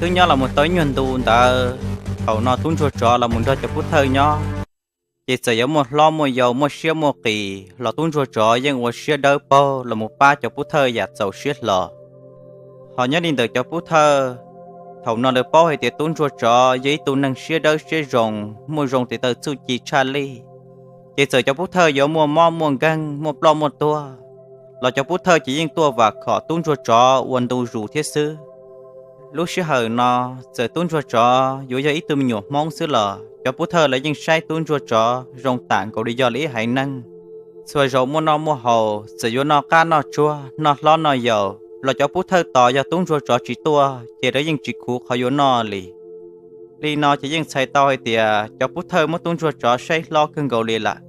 twb nyob los mus tau ib nyuag ntu ntawd, thaum no tub ntsuag tsov los mus nrog cov pub thawj nyob, ces txawm yuav muaj hlob muaj yau muaj siab muaj qis los tub ntsuag tsov yeej ua siab dawb paug los mus pab cov pub thawj yam txaus siab hlo. Ho nyob li ntawm cov pub thawj, thaum no lawv paub hais tias tub ntsuag tsov yog ib tug neeg siab dawb siab zoo, muaj zoo tes taw txuj ci tshaj lij, ces txawm cov pub thawj yuav muaj mob muaj nkeeg muaj ploj muaj tuag, los cov pub thawj ces yeej tuaj vam khom tub ntsuag tsov ua ntu zus thiab xwb. Lub sij hawm no, txawm tub ntsuag tsov yuav yog ib tug me nyuam Hmoob xwb los cov pub thawj lawv yeej saib tub ntsuag tsov zoo tam nkaus li yog li ib haiv neeg. Txhua zaus muaj noj muaj haus, txawm yuav noj qab noj tsuag noj hlob noj yau, los cov pub thawj tos yog tub ntsuag tsov tsis tuaj ces lawv yeej tsis khuv qhov yuav noj li. Li no ces yeej txhais tau hais tias cov pub thawj muab tub ntsuag tsov saib hlob kawg nkaus li lawm.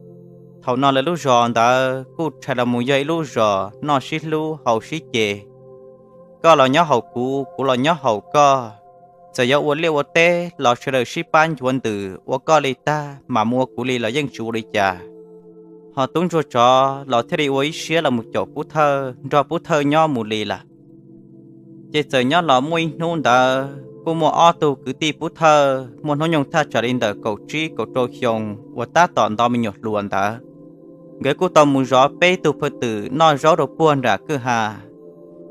Thaum no lawv lub zos ntawd kuj rhais los mus yog ib lub zos noj sib hlub haus sib ce, koj los nyob haum kuv, kuv los nyob haum koj. Txawm yuav ua liaj ua teb los sawv daws sib pab ncuav ntws, ua koj li tag mas mus ua kuv li los yeej tsis ua li cas. Ho tub ntsuag tsov los thiaj li ua ib siab los mus caum pub thawj, nrog pub thawj nyob mus li lawm. Ces txawm nyob los muaj ib hnub ntawd kuj muaj ob tug kwv tij pub thawj muaj hnub nyoog thaj tsam li ntawm kaum tsib kaum rau xyoo uas tab tom nto me nyuam hluas ntawd, nkawd kuj tau mus zov peb tug phaw twm noj zaub rau puag nram kwj ha.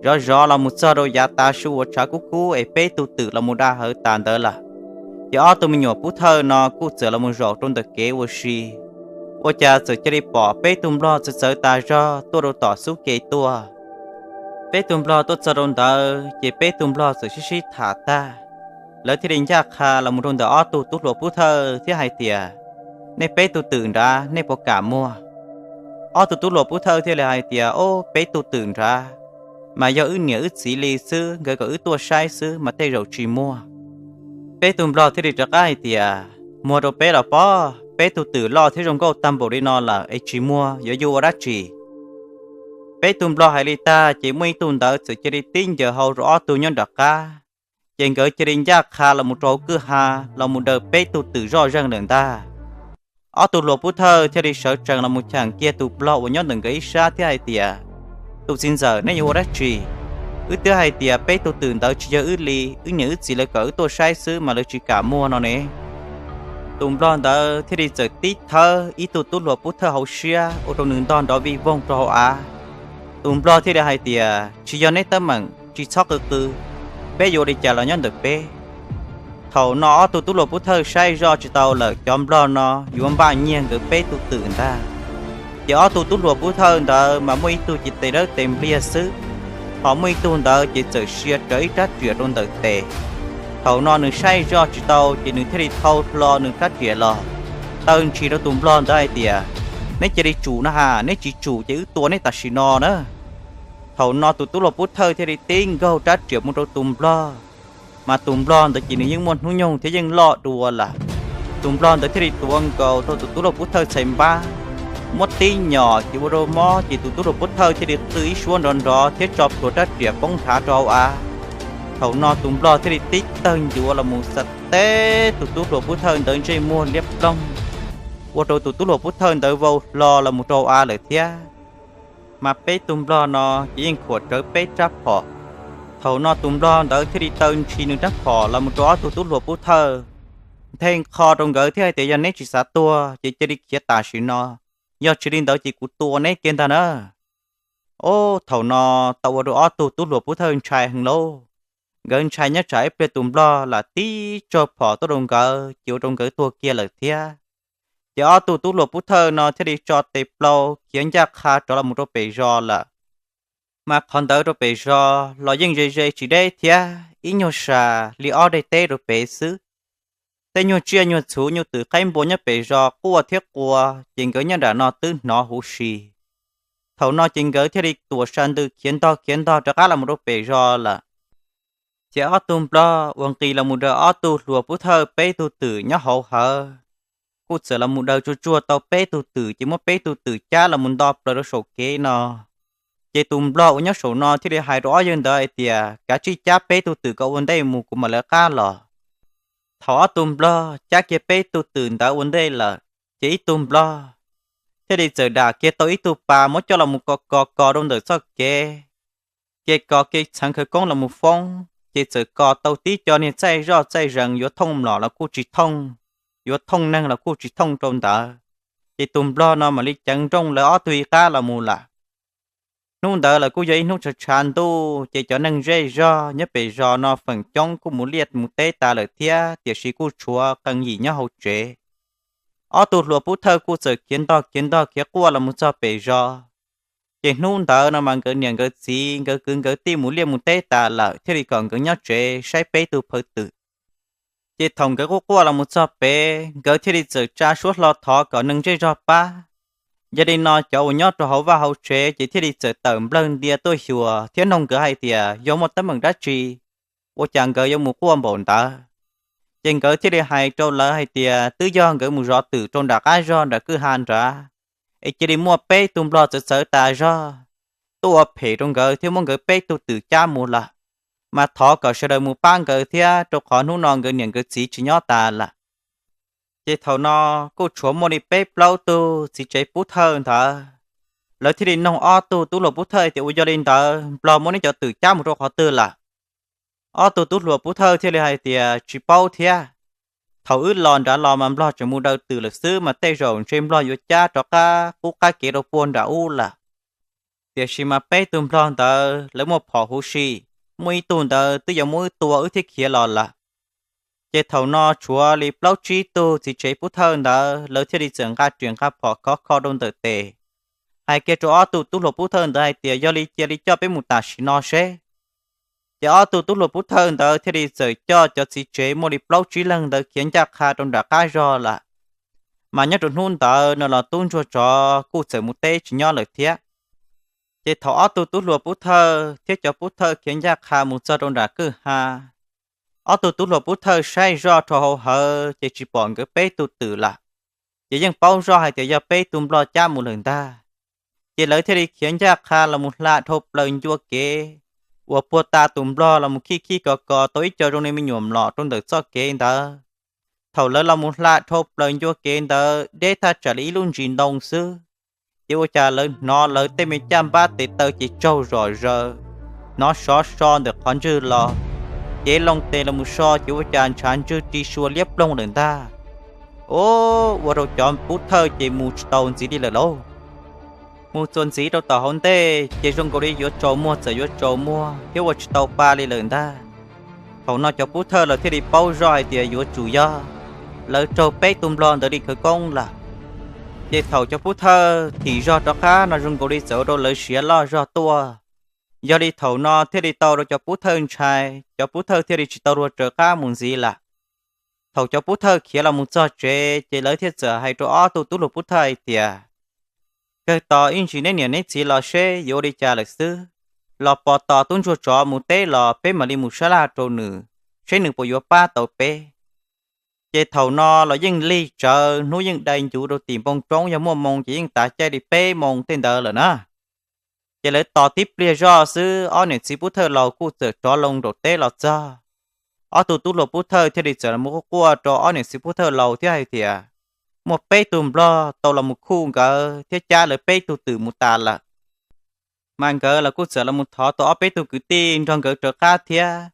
Zov zov los mus txog rau yav tav su uas tshav kub kub es peb tug twm los mus da hawv tas ntawd lawm, ces ob tug me nyuam pub thawj no kuj txawm los mus zaum rau ntawm kev ua si. Ua cas txawm cia li pom peb tug nplog txawv txawv tas zog tuaj rau tom xub ke tuaj. Peb tug nplog tuaj txog rau ntawd ces peb tug nplog txawm sib sib tham tag, lawv thiaj li ncaj qha los mus rau ntawm ob tug tub hluas pub thawj thiab hais tias, nej peb tug twm nrad nej puas kam muag? Ob tug tub hluas pub thawj thiaj li hais tias, o, peb tug twm nrad mas yog wb niam wb txiv li xwb, nkawd kom wb tuaj saib xwb mas tej zaum tsis muag. Peb tug nplog thiaj li rov qab hais tias, muag rau peb los pob, peb tug twm loj thiab zoo nkauj tag npaum li no lawm es tsis muag yuav yuav ua dab tsi? Peb tug nplog hais li tag ces muaj ib tug ntawd txawm cia li tib ncaws hau rau ob tug nyob nram qab, ces nkawd cia li ncaj qha los mus rau hauv kwj ha los mus daws peb tug twm zoj zeeg lawm ntag. Ob tug hluas pub thawj thiaj li sawv tsees los mus cheem kiag tus nplog uas nyob ntawm nkawd ib sab thiab hais tias, tus txiv ntxawm, nej yuav ua dab tsi? Wb twb hais tias peb tug twm ntawd tsis yog wb li, wb niam wb txiv lawv kom wb tuaj saib xwb mas lawv tsis kam muag no ne. Tus nplog ntawd thiaj li txawm tib thawb ib tug tub hluas pub thawj hauv siab ua rau nws ntog nrov vij voog rau hauv av. Tus nplog thiaj li hais tias, tsis yog neb teeb meem, tsis txhob qw qw, peb yuav ua li cas los nyob ntawm peb. Thaum no ob tug tub hluas pub thawj saib zoj tsis tau lawm, cov nplog no yuav npaj nyiag nkawd peb tug twm ntag. Ces ob tug tub hluas pub thawj ntawd mas muaj ib tug ces tes dawb tes npliag xwb, ho muaj ib tug ntawd ces txawm sia rawv ib rab riam rau ntawm tes. Thaum no nws saib zoj tsis tau ces nws thiaj li thau hlo nws rab riam los, taw ntshis rau tus nplog ntawd hais tias, neb cia li tsum na has, neb tsis tsum ces wb tua neb tam sim no na. Thaum no tus tub hluas pub thawj thiaj li tib nkaug rab riam mus rau tus nplog, mas tus nplog ntawd ces nws yeej muaj hnub nyoog thiab yeej loj dua lawm. Tus nplog ntawd thiaj li tuav nkaus rau tus tub hluas pub thawj txhais npab, muab tib nyom ces ua rau mob ces tus tub hluas pub thawj thiaj li qw ib suab nrov nrov thiab tso plhuav rab riam poob nrhav rau hauv av. Thaum no tus nplog thiaj li tib tawg ncuav los mus xav teb tus tub hluas pub thawj ntawd ntsej muag liab ploog, ua rau tus tub hluas pub thawj ntawd vau hlo los mus rau hauv av lawm thiab. Mas peb tug nplog no ces yeej khuam rawv peb rab phom. Thaum no tus nplog ntawd thiaj li taw ntshis nws rab phom los mus rau ob tug tub hluas pub thawj, nthe nqho rau nkawd thiab hais tias yog neb tsis xav tuag ces cia li khiav tam sim no, yog tsis li ntawd ces kuv tua neb kiag ntag na. Ob, thaum no tau ua rau ob tug tub hluas pub thawj ntshai heev lauj. Nkawd ntshai nyob tsam ib pliag tus nplog lam tib tsag phom tuaj rau nkawd ces ua rau nkawd tuag kiag lawm thiab. Ces ob tug tub hluas pub thawj no thiaj li tso tes plaub khiav ncaj qha rov los mus rau pem zos lawm. Mas qhov ntawd rau pem zos los yeej ze ze tsis deb thiab, ib nyuag sa li ob daim teb rau pem xwb. Tej nyuag tsiaj nyuag txhu nyuj twm qaib npua nyob pem zos quaj thiab qua, ces nkawd nyob nram no twb hnov huv si. Thaum no ces nkawd thiaj li tuam sa ntws khiav ntog khiav ntog rov qab los mus rau pem zos lawm. Ces ob tug nplog uas nqis los mus daws ob tug hluas pub thawj peb tug twm nyob hauv hawv, kuj txawm los mus daws tsuag tsuag tau peb tug twm ces muab peb tug twm cab los mus nto plaws rau saum kev no. Ces tus nplog uas nyob saum no thiaj li hais rau ob yawg ntawd hais tias, kav tsij cab peb tug twm kom ua ntej mus kuv mam lawv qab los. Thaum ob tug nplog cab kiag peb tug twm ntawd ua ntej lawm, ces ib tug nplog thiaj li txawm dam kiag tau ib tug pas muab coj los mus kos kos kos rau ntawm txoj kev, ces kos kiag txheev khawv koob los mus foob. ces txawm kos tau tib co niag txaij zoj txaij zees yuav thooj mlom los kuj tsis thooj, yuav thooj neeg los kuj tsis thooj rau ntawd. Ces tus nplog no mam li ceev nrooj lawv ob tug ib qab los mus lawm. Hnub ntawd lawv kuj yog ib hnub tshav tshav ntuj, ces cov neeg zej zog nyob pem zos no feem coob kuj mus liaj mus teb tas lawm thiab, tiam sis kuj tshuav qee yim nyob hauv tsev. Ob tug hluas pub thawj kuj txawm khiav ntog khiav ntog khiav quaj los mus txog pem zos. Ces hnub ntawd no mas nkawd niam nkawd txiv nkawd kwv nkawd tij mus liaj mus teb tas lawm thiaj li kom nkawd nyob tsev saib peb tug phawj twm. Ces thaum nkawd quaj quaj los mus txog pem, nkawd thiaj li txawm tsa suab hlo thov kom neeg zej zog pab. Yog li no cov uas nyob rau hauv vaj hauv tsev ces thiaj li txawm tawm nplawg ntia tuaj xyuas thiab noog nkawd hais tias yog muaj teeb meem dab tsi, ua cas nkawd yuav mus quaj npaum ntawd. Ces nkawd thiaj li hais rau lawv hais tias twb yog nkawd mus zov twm rau nram qab zog nram kwj ha nrad, es cia li muaj peb tug nplog txawv txawv tas zog tuaj ua phem rau nkawd thiab muab nkawd peb tug twm cab mus lawm. Mas thov kom sawv daws mus pab nkawd thiab, rau qhov hnub no nkawd niam nkawd txiv tsis nyob tas lawm. Ces thaum no kuj tshuav muaj li peb plaub tug txiv tsev pub thawj ntawd, lawv thiaj li noog ob tug tub hluas pub thawj tias ua yog li ntawd nplog muab neb cov twm cab mus rau qhov twg lawm? Ob tug tub hluas pub thawj thiaj li hais tias tsis paub thiab. Thaum wb los nrad los mas nplog tseem mus daws twm lawm xwb, mas tej zaum ntshe nplog yuav cab rov qab qub qab kev rau puag nram ub lawm. Tiam sis mas peb tug nplog ntawd lawv muaj phom huv si, muaj ib tug ntawd twb yuav muab wb tua wb thiaj khiav los lawm. Ces thaum no tshuav li plaub tsib tug txiv tsev pub thawj ntawd lawv thiaj li txawm nqa riam nqa phom khov kho rau ntawm tes, hais kiag rau ob tug tub hluas pub thawj ntawd hais tias yog li cia li coj peb mus tam sim no seb. Ces ob tug tub hluas pub thawj ntawd thiaj li txawm coj cov txiv tsev muaj li plaub tsib leeg ntawd khiav ncaj qha rau nram qab zog lawm. Mas nyob rau hnub ntawd no los tub ntsuag tsov kuj txawm mus teb tsis nyob lawm thiab. Ces thaum ob tug tub hluas pub thawj thiab cov pub thawj khiav ncaj qha mus txog rau nram kwj ha, ob tug tub hluas pub thawj saib zoj rau hauv hawv ces tsis pom nkawd peb tug twm lawm. Ces yeej paub zoj hais tias yog peb tug nplog cab mus lawm ntag. Ces lawv thiaj li khiav ncaj qha los mus hla dhau plaws ncua kev uas puag ta tus nplog los mus khij khij kos kos tau ib co zoo li me nyuam mlom rau ntawm txoj kev ntawd. Thaum lawv los mus hla dhau plaws ncua kev ntawd deb thaj tsam li ib lub ntsis ntoo xwb, ces ua cas lawv hnov lawv tej me caj npab tes taw ces tsaug zom zaws, hnov sov so ntawm qhov ntswg los. Cev loo tes los mus so ces ua cas ntshav ntswg ri sua liab ploog lawm ntag. Ua rau cov pub thawj ces mus tsis tau ntxiv li lawm lauj. Mus txuas ntxiv rau tom hauv ntej ces zoo nkaus li yuav tsaus muag txawm yuav tsaus muag thiab ua tsis tau pa li lawm ntag. Thaum no cov pub thawj lawv thiaj li paub zoj hais tias yuav tsum yog lawv raug peb tus nplog ntawd li khawv koob lawm. Ces thaum cov pub thawj thim zog rov qab no zoo nkaus li txawm ua rau lawv siav loj zog tuaj. Yog li thaum no thiaj li tau rau cov pub thawj ntshai, cov pub thawj thiaj li tsis tau luag raws qab mus ntxiv lawm. Thaum cov pub thawj khiav los mus txog tsev ces lawv thiaj txawm hais rau ob tug tub hluas pub thawj hais tias, kawg tos ib ntsis neb niam neb txiv los seb yuav ua li cas lawm xwb. Los pos tos tub ntsuag tsov mus teb los peb mam li mus sab laj rau nws, seb nws puas yuav pab tau peb. Ces thaum no los yeej lig tsawv, hnub yeej dai ncuv rau tim npoo roob, yog muaj moo ces yeej tav caij li peb moo tej ntawd lawm na. Ces lawv tos tib pliag zoj xwb ob niam txiv pub thawj laus kuj txawm rov loo nraum teb los txog. Ob tug tub hluas pub thawj thiaj li txawm los quaj quaj rau ob niam txiv pub thawj laus thiab hais tias, muaj peb tug nplog tau los mus khuj nkawd thiab cab lawv peb tug twm mus tas lawm. Mas nkawd los kuj txawm los mus thov tau ob peb tug kwv tij nrog nkawd raws qab thiab.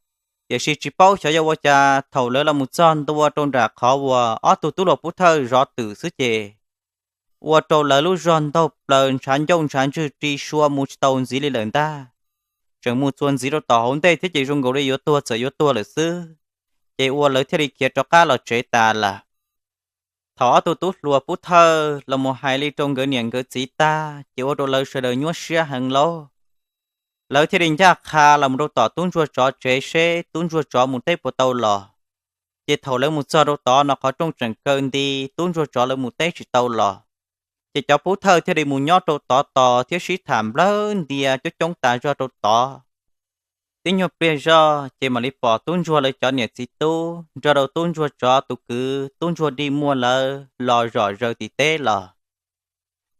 Tiam sis tsis paub xyov yog ua cas thaum lawv los mus txog ntua rau nram qhov uas ob tug tub hluas pub thawj zov twm xwb ces ua rau lawv lub zog ntaug plaws ntshav ncauj ntshav ntswg ri sua mus tsis tau ntxiv li lawm ntag. Tseem mus txuas ntxiv rau tom hauv ntej thiab ces zoo nkaus li yuav tuag txawm yuav tuag lawm xwb. Ces ua lawv thiaj li khiav rov qab los tsev tas lawm. Thaum ob tug tub hluas pub thawj los mus hais li rau nkawd niam nkawd txiv tag ces ua rau lawv sawv daws nyuaj siab heev lauj. Lawv thiaj li ncaj qha los mus rau tom tub ntsuag tsov tsev seb tub ntsuag tsov mus teb puas tau los. Ces thaum lawv mus txog rau tod no qhov rooj tseem kaw nti, tub ntsuag tsov lawv mus teb tsis tau los. Ces cov pub thawj thiaj li mus nyob rau tod tos thiab sib tham nplawg ntia coob coob tas zog rau tod. Tib nyuag pliag zoj ces mam li pom tub ntsuag lawv cov niam txiv tub nrog rau tub ntsuag tsov tus kwv tub ntsuag dig muag lawv los zom zaws tim teb los.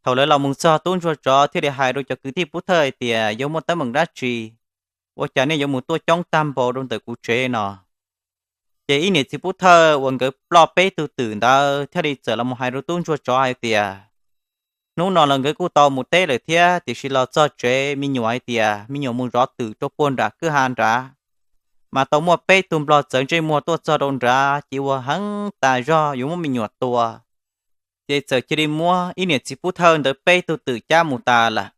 Thaum lawv los mus txog tub ntsuag tsov thiaj li hais rau cov kwv tij pub thawj hais tias, yuav muaj teeb meem dab tsi, ua cas nej yuav mus tuaj coob tag npaum rau ntawm kuv tsev no? Ces ib niam txiv pub thawj uas nkawd ploj peb tug twm ntawd thiaj li txawm los mus hais rau tub ntsuag tsov hais tias, hnub no los nkawd kuj tau mus teb lawm thiab, tiam sis los txog tsev me nyuam hais tias me nyuam mus zov twm rau puag nram kwj ha nrad. mas tau muaj peb tug nplog txawv ntsej muag tuaj txog rau nrad ces ua heev tas zog yuav muab me nyuam tua. Ces txawm cia li muab ib niam txiv pub thawj ntawd peb tug twm cab mus tas lawm.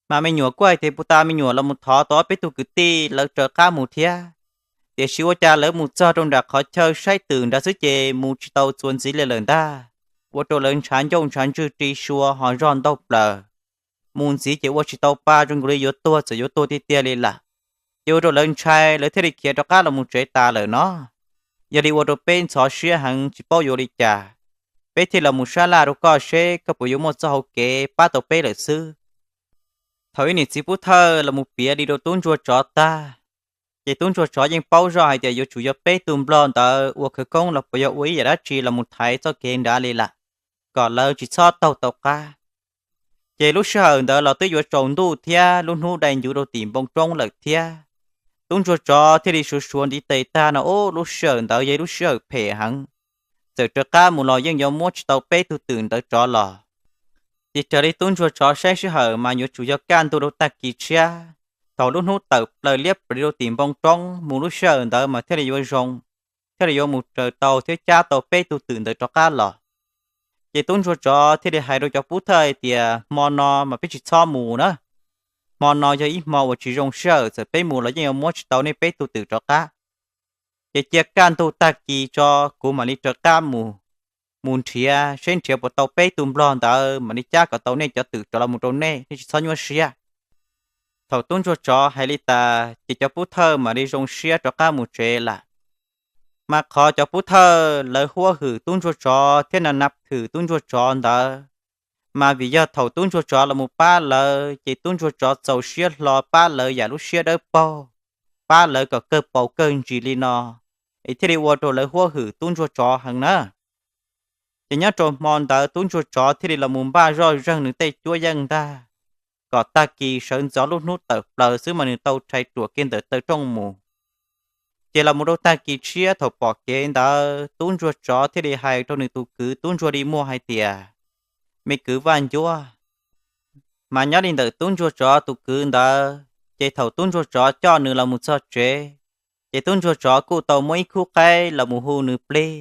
Mas me nyuam kuj hais tias puas tas me nyuam los mus thov tau ob peb tug kwv tij lawv raws qab mus thiab. Tiam sis ua cas lawv mus txog rau nram qhov chaw saib twm nrad xwb ces mus tsis tau txuas ntxiv li lawm ntag. Ua rau lawv ntshav ncauj ntshav ntswg ri sua ho zog ntaug plaws. Mus ntxiv ces ua tsis tau pa zoo nkaus li yuav tuag txawm yuav tuag tiag tiag li lawm. Ces ua rau lawv ntshai lawv thiaj li khiav rov qab los mus tsev tas lawm no. Yog li ua rau peb ntxhov siab heev tsis paub yuav li cas. Peb thiaj los mus sab laj rau koj seb koj puas yuav muaj txoj hau kev pab tau peb lawm xwb. Thaum ib niam txiv pub thawj los mus piav li rau tub ntsuag tsov tag, ces tub ntsuag tsov yeej paub zoj hais tias yuav tsum yog peb tug nplog ntawd ua khawv koob los puas yog ua ib yam dab tsi los mus thaiv txoj kev nrad li lawm, kom lawv tsis txhob taug tau qab. Ces lub sij hawm ntawd los twb yuav tsaus ntuj thiab lub hnub dai ncuv rau tim npoo roob lawm thiab. Tub ntsuag tsov thiaj li suav suav ntiv tes tag no, ub, lub sij hawm ntawd yog lub sij hawm phem heev, txawm raws qab mus los yeej yuav muab tsis tau peb tug twm ntawd rov los. Ces raws li tub ntsuag tsov saib sij hawm mas yuav tsum yog kaj ntug rau tag kis tshiab, thaum lub hnub tawm plaws liab pliv rau tim npoo roob mus lub sij hawm ntawd mas thiaj li yuav zoo, thiaj li yuav mus raws tau thiab cab tau peb tug twm ntawd rov qab los. Ces tub ntsuag tsov thiaj li hais rau cov pub thawj hais tias hmo no mas peb tsis txhob mus na. Hmo no yog ib hmo uas tsis zoo sij hawm, txawm peb mus los yeej yuav muab tsis tau nej peb tug twm rov qab. Ces cia kaj ntug tag kis tso, kuv mam li raws qab mus, mus nrhiav seb nrhiav puas tau peb tug nplog ntawd mam li cab kom tau nej cov twm rov los mus rau nej, nej tsis txhob nyuaj siab. Thaum tub ntsuag tsov hais li tas ces cov pub thawj mam li zoo siab rov qab mus tsev lawm. Mas qhov cov pub thawj lawv huab hwm tub ntsuag tsov thiab na nab hwm tub ntsuag tsov ntawd, mas vim yog thaum tub ntsuag tsov los mus pab lawv ces tub ntsuag tsov txaus siab hlo pab lawv yam lub siab dawb paug, pab lawv kom kawg paus kawg ntsis li no, es thiaj li ua rau lawv huab hwm tub ntsuag tsov heev na. Ces nyob rau hmo ntawd tub ntsuag tsov thiaj li los mus npaj zoj zeeg nws tej cuab yeej ntag, kom tag kis sawv ntxov lub hnub tawm plaws xwb mas nws tau rhais ruam kiag ntawm taw rooj mus. Ces los mus rau tag kis tshiab thaum pom kev ntawd tub ntsuag tsov thiaj li hais rau nws tus kwv tub ntsuag li muag hais tias, me kwv Vaj Ncuab. Mas nyob li ntawm tub ntsuag tsov tus kwv ntawd ces thaum tub ntsuag tsov coj nws los mus txog tsev, ces tub ntsuag tsov kuj tau muab ib khub qaib los mus hu nws plig,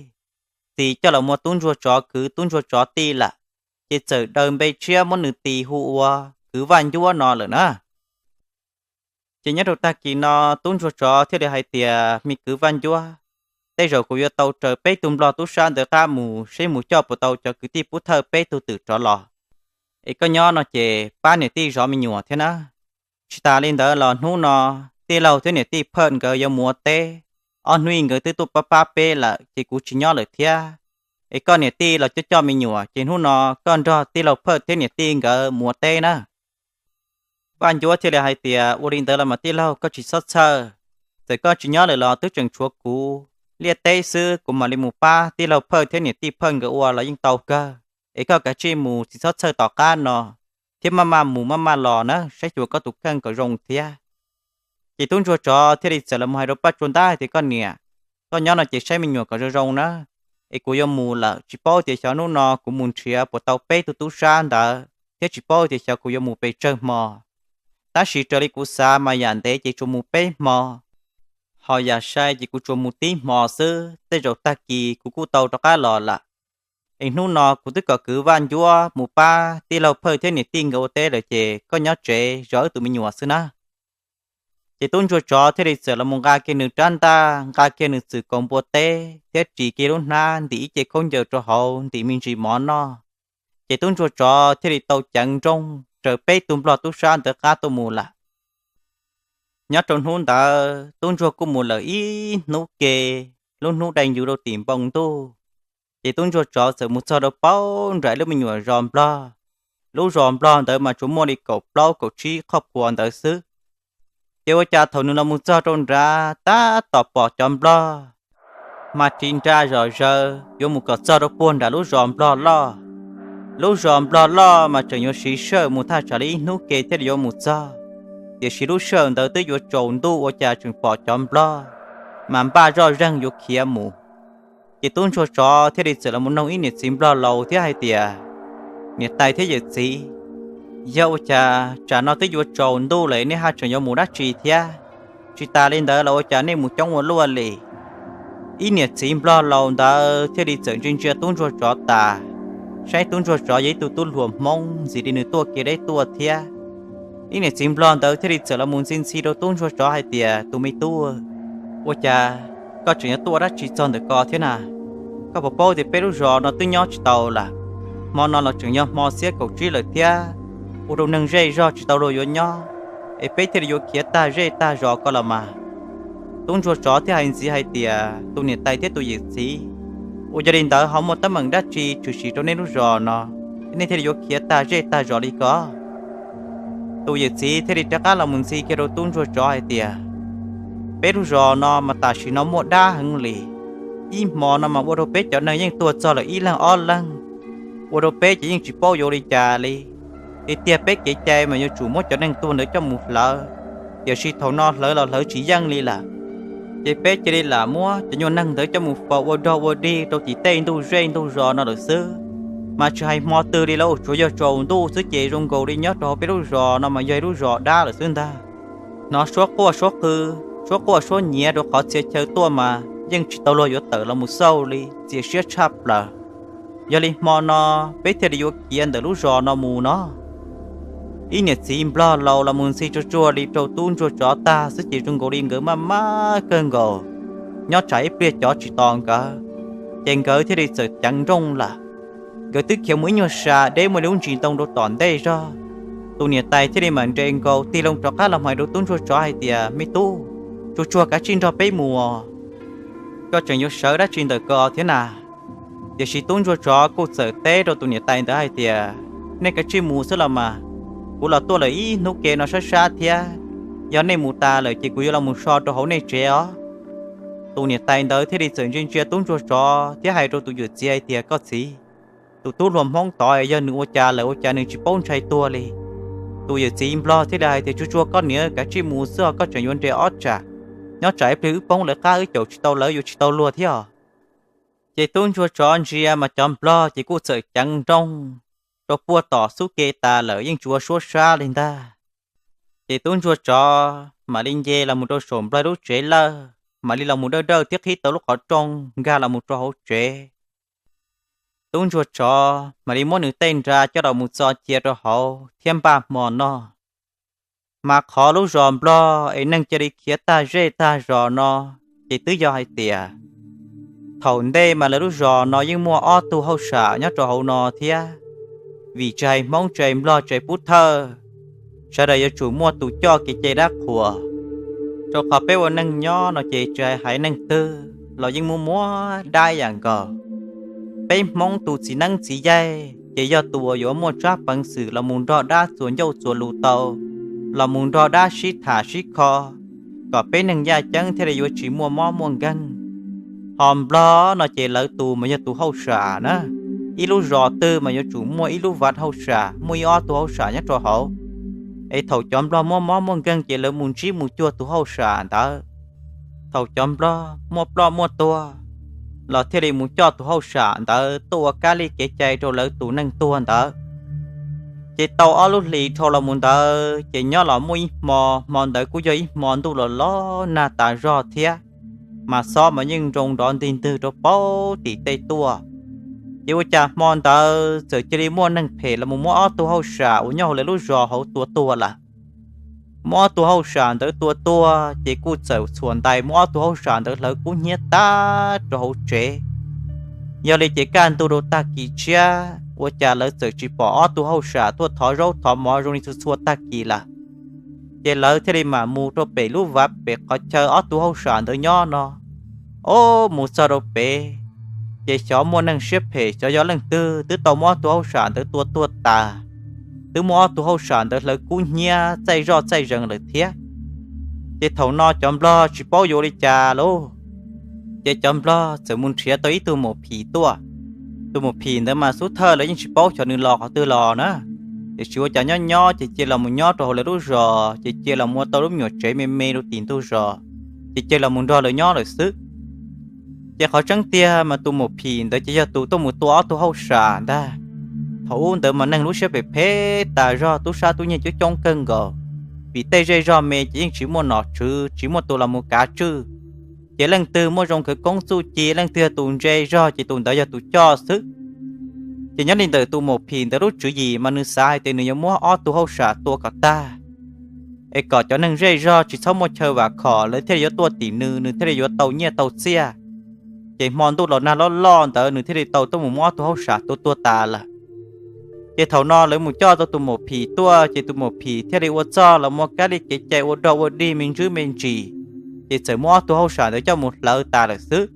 tis coj los muab tub ntsuag tsov kwv tub ntsuag tsov tij lawm. Ces txawm daws npe tshiab muab nws tis hu ua kwv Vaj Ncuab no lawm na. Ces nyob rau tag kis no tub ntsuag tsov thiaj li hais tias, me kwv Vaj Ncuab, tej zaum kuv yuav tau raws peb tug nplog tub sab ntawd qab mus seb mus coj puas tau cov kwv tij pub thawj peb tug twm rov los, es koj nyob no ces pab niam tij zov me nyuam thiab na. Tsis tas li ntawd los hnub no tij laug thiab niam tij phawj nkawd yuav mus ua teb, ob hnub ib nkawd twb tuaj pab pab peb lawm ces kuv tsis nyob lawm thiab. Es koj niam tij los coj coj me nyuam ces hnub no koj nrog tij laug phawj thiab niam tij nkawd mus ua teb na. Vaj Ncuab thiaj li hais tias, ua li ntawd los mas tij laug koj tsis txhob txhawj, txawm koj tsis nyob lawm los twb tseem tshuav kuv, liaj teb xwb kuv mam li mus pab tij laug phawj thiab niam tij phawj nkawd ua los yeej tau kawg. Es koj kav tsij mus tsis txhob txhawj tom qab no, thiab maj maj mus maj maj los na saib xyuas koj tus kheej kom zoo thiab. Ces tub ntsuag tsov thiaj li txawm los hais rau Paj Tsua Ntab hais tias, koj niam, koj nyob no ces saib me nyuam kom zoo zoo na, es kuv yuav mus lawm, tsis paub tias xyov hnub no kuv mus nrhiav puas tau peb tug tub sab ntawd thiab tsis paub tias xyov kuv yuav mus pes tsawg hmo. Tab sis raws li kuv xav mas yam ntev ces tsuas mus peb hmo, ho yam sai ces kuv tsuas mus tib hmo xwb, tej zaum tag kis kuv kuj tau rov qab los lawm. Es hnub no kuv twb kom kwv Vaj Ncuab mus pab tij laug phawj thiab niam tij nkawd ua teb lawm ces koj nyob tsev zov wb tus me nyuam xwb na. Ces tub ntsuag tsov thiaj li txawm los mus nqa kiag nws rab ntaj, nqa kiag nws txwm kaus npua teb thiab ris kiag lub hnab ntim ib ce khaub ncaws rau hauv ntim me ntsis mov noj. Ces tub ntsuag tsov thiaj li tau ceev nrooj raws peb tug nplog tub sab ntawd qab tuaj mus lawm. Nyob rau hnub ntawd tub ntsuag kuj mus lawm ib hnub ke, lub hnub dai ncuv rau tim npoo ntuj. Ces tub ntsuag tsov txawm mus txog rau paub nram lub me nyuam zos nplog. Lub zos nplog ntawd mas tsuas muaj li kaum plaub kaum tsib qhoj pua ntawd xwb. Ces ua cas thaum nws los mus txog rau nrad tab tom pom cov nplog mas ris nra zom zaws yuav mus kom txog rau puag nram lub zos nplog loj. Lub zos nplog loj mas tseem yuav siv sij hawm mus thaj tsam li ib hnub ke thiaj li yuav mus txog. Tiam sis lub sij hawm ntawd twb yuav tsaus ntuj ua cas tseem pom cov nplog mas npaj zoj zeeg yuav khiav mus. Ces tub ntsuag tsov thiaj li txawm los mus noog ib niam txiv nplog laus thiab hais tias, niam tais thiab yawm txiv, yog ua cas tsam no twb yuav tsaus ntuj lawm nej haj tseem yuav mus dab tsi thiab? Tsis tas li ntawd los ua cas nej mus coob ua luaj li? Ib niam txiv nplog laus ntawd thiaj li txawm ntsia ntsia tub ntsuag tsov tas, saib tub ntsuag tsov yog ib tug tub hluas Hmoob ntxiv li nws tuaj kev deb tuaj thiab. Ib niam txiv nplog ntawd thiaj li txawm los mus ntxhi ntxhi rau tub ntsuag tsov hais tias, tus me tub, ua cas koj tseem yuav tuaj dab tsi txog ntawm ko thiab na? Koj puas paub tias peb lub zos no twb nyob tsis tau lawm, hmo no los tseem yog hmo xiab kaum tsib lawm thiab, ua rau neeg zej zog tsis tau luag yuav nyob, es peb thiaj li yuav khiav tag zej tag zos ko los mas. Tub ntsuag tsov thiaj hais ntxiv hais tias, tus niam tais thiab tus yawm txiv, ua yog li ntawd ho muaj teeb meem dab tsi tshwm sim rau nej lub zos no, nej thiaj li yuav khiav tag zej tag zos li ko? Tus yawm txiv thiaj li rov qab los mus ntxhi kiag rau tub ntsuag tsov hais tias, peb lub zos no mas tam sim no muaj dab heev li, ib hmo no mas ua rau peb cov neeg yeej tuag txog lawm ib leeg ob leeg, ua rau peb ces yeej tsis paub yuav ua li cas li. Tiag tiag peb kev cai mas yuav tsum muab cov neeg tuag ntawd coj mus hlawv, tiam sis thaum no hlawv los hlawv tsis yeej li lawm. Ces peb cia li lam muab cov nyuag neeg ntawd coj mus faus ua dog ua dig rau tim tej ntuj zej ntuj zos no lawm xwb. Mas tsis hais hmo twg li lauj, tsuas yog tsaus ntuj xwb ces zoo nkaus li nyob rau hauv peb lub zos no mas yog ib lub zos dab lawm xwb ntag. Hnov suab quaj suab qw, suab quaj suab nyiav rau qhov txhia chaw tuaj mas yeej tsis tau luag yuav tawm los mus xauj li, txias siab tshaj plaws. Yog li hmo no peb thiaj li yuav khiav ntawm lub zos no mus no. Ib niam txiv nplog laus los mus ntxhi tsuag tsuag li rau tub ntsuag tsov tag xwb ces zoo nkaus li nkawd maj maj kawg nkaus, nyob tsam ib pliag cov tsis tos nkawd, ces nkawd thiaj li txawm ceev nrooj lawm. Nkawd twb khiav mus ib nyuag sa deb muaj li lub ntsis ntoo rau tom ntej zog. Tus niam tais thiaj li mam nres nkaus tig loo rov qab los hais rau tub ntsuag tsov hais tias, me tub, tsuag tsuag kav tsij nrog peb mus, koj tseem yuav sawv dab tsi ntawm ko thiab na? Tiam sis tub ntsuag tsov kuj txawm teb rau tus niam tais ntawd hais tias, nej kav tsij mus xwb los mas, kuv los tuaj lawm ib hnub ke no sab sab thiab, yog nej mus tas lawm ces kuv yuav los mus so rau hauv nej tsev os. Tus niam tais ntawd thiaj li txawm ntsia ntsia tub ntsuag tsov thiab hais rau tus yawm txiv hais tias, koj txiv, tus tub hluas Hmoob tod yog nws ua cas lawm ua cas nws tsis paub ntshai tuag li? Tus yawm txiv nplog thiaj li hais tias, tsuag tsuag koj niam, kav tsij mus xwb os, koj tseem yuav nres ob tsam, nyob tsam ib pliag wb poob lawv qab wb caum tsis tau lawv yuav tsis tau luag thiab os. Ces tub ntsuag tsov ntsia mas cov nplog ces kuj txawm ceev nrooj rau puag tom xub ke tas lawm yeej tsis ua suab sab li ntag. Ces tub ntsuag tsov mam li nce los mus rau saum nplog lub tsev lawj, mam li los mus dawj dawj thiab qhib tau lub qhov rooj nkag los mus rau hauv tsev. Tub ntsuag tsov mam li muab nws tej nra coj los mus txo cia rau hauv thiab npaj hmo noj. Mas qhov lub zos nplog es neeg cia li khiav tag zej tag zos no, ces twb yog hais tias thaum ntej mas lawv lub zos no yeej muaj ob tug hauj sam nyob rau hauv no thiab. Vim tsis hais Hmoob tsis hais Nplog tsis hais Pub Thawj, sawv daws yuav tsum muaj tus coj kev cai dab qhuas, rau qhov peb ua neeg nyob no ces tsis hais haiv neeg twg los yeej muaj muab dab yam nkaus. Peb Hmoob tus txiv neeb txiv yaig ces yog tus uas yuav muaj tsab peev xwm los mus nrog dab txuas ncauj txuas lus tau, los mus nrog dab sib tham sib kho, kom peb neeg yaj ceeb thiaj li yuav tsis muaj mob muaj nkeeg. Ho Nplog no ces lawv tus mas yog tus hauj sam na, ib lub zos twg mas yuav tsum muaj ib lub vaj hauj sam, muaj ib ob tug hauj sam nyob rau hauv. Es thaum cov Nplog muaj mob muaj nkeeg ces lawv mus ntsib mus cuag tus hauj sam ntawd. Thaum cov Nplog muaj ploj muaj tuag los thiaj li mus coj tus hauj sam ntawd tuaj ua kab li kev cai rau lawv tus neeg tuag ntawd. Ces tau ob lub hlis dhau los mus ntawd ces nyob los muaj ib hmo, hmo ntawd kuj yog ib hmo ntuj los los nag tas zog thiab, mas xob mas yeej nroo nrov ntig ntwg rau paub tim tej tuaj. Ces ua cas hmo ntawd txawm cia li muaj neeg phem los mus muab ob tug hauj sam uas nyob hauv lawv lub zos hauv tua tuag lawm. Muab ob tug hauj sam ntawd tua tuag ces kuj txawm txhuam ntais muab ob tug hauj sam ntawd hlawv kub hnyiab tag rau hauv tsev. Yog li ces kaj ntug rau tag kis tshiab ua cas lawv txawm tsis pom ob tug hauj sam tuaj thov zaub thov mov zoo li txhua txhua tag kis lawm. Ces lawv thiaj li mam mus rau pem lub vaj pem qhov chaw ob tug hauj sam ntawd nyob no. Ob mus txog rau pem, ces xyov muaj neeg siab phem xyov yog leej twg twb tau muab ob tug hauj sam ntawd tua tuag tas, twb muab ob tug hauj sam ntawd hlawv kub hnyiab txaij zoj txaij zees lawm thiab. Ces thaum no cov Nplog tsis paub yuav ua li cas lauj, ces cov Nplog txawm mus nrhiav tau ib tug maum phim tuaj. Tus maum phim ntawd mas xub thawj lawv yeej tsis paub xyov nws los qhov twg los na, tiam sis ua cas nyob nyob ces cia los mus nyob rau hauv lawv lub zos, ces cia los mus ua tau lub me nyuam tsev me me rau tim ntug zos, ces cia los mus nrog lawv nyob lawm xwb. Ces qhov tseeb tiag mas tus maum phim ntawd ces yog tus tuaj mus tua ob tug hauj sam ntag. Thaum ub ntawd mas neeg lub siab phem phem tas zog, tub sab tub nyiag coob coob kawg nkaus. vim tej zej zog me ces yeej tsis muaj nom tswv, tsis muaj tus los mus kav tswj. Ces leej twg muaj zoo khawv koob txuj ci, leej twg yog tus ntse zog ces tus ntawd yog tus coj xwb. Ces nyob li ntawm tus maum phim ntawd lub tswv yim mas nws xav hais tias nws yuav muab ob tug hauj sam tua kom tag, es kom cov neeg zej zog tsis txhob muaj chaw vam khom, lawv thiaj li yuav tuaj tim nws, nws thiaj li yuav tau nyiaj tau txiaj. Ces hmo ntuj los nag loj loj ntawd nws thiaj li tau tuaj mus muab ob tug hauj sam tua tuag tas lawm. Ces thaum no lawv mus coj tau tus maum phim tuaj, ces tus maum phim thiaj li ua txuj los muaj kab li kev cai ua dog ua dig me ntsis me ntsis, ces txawm muab ob tug hauj sam ntawd coj mus hlawv tas lawm xwb.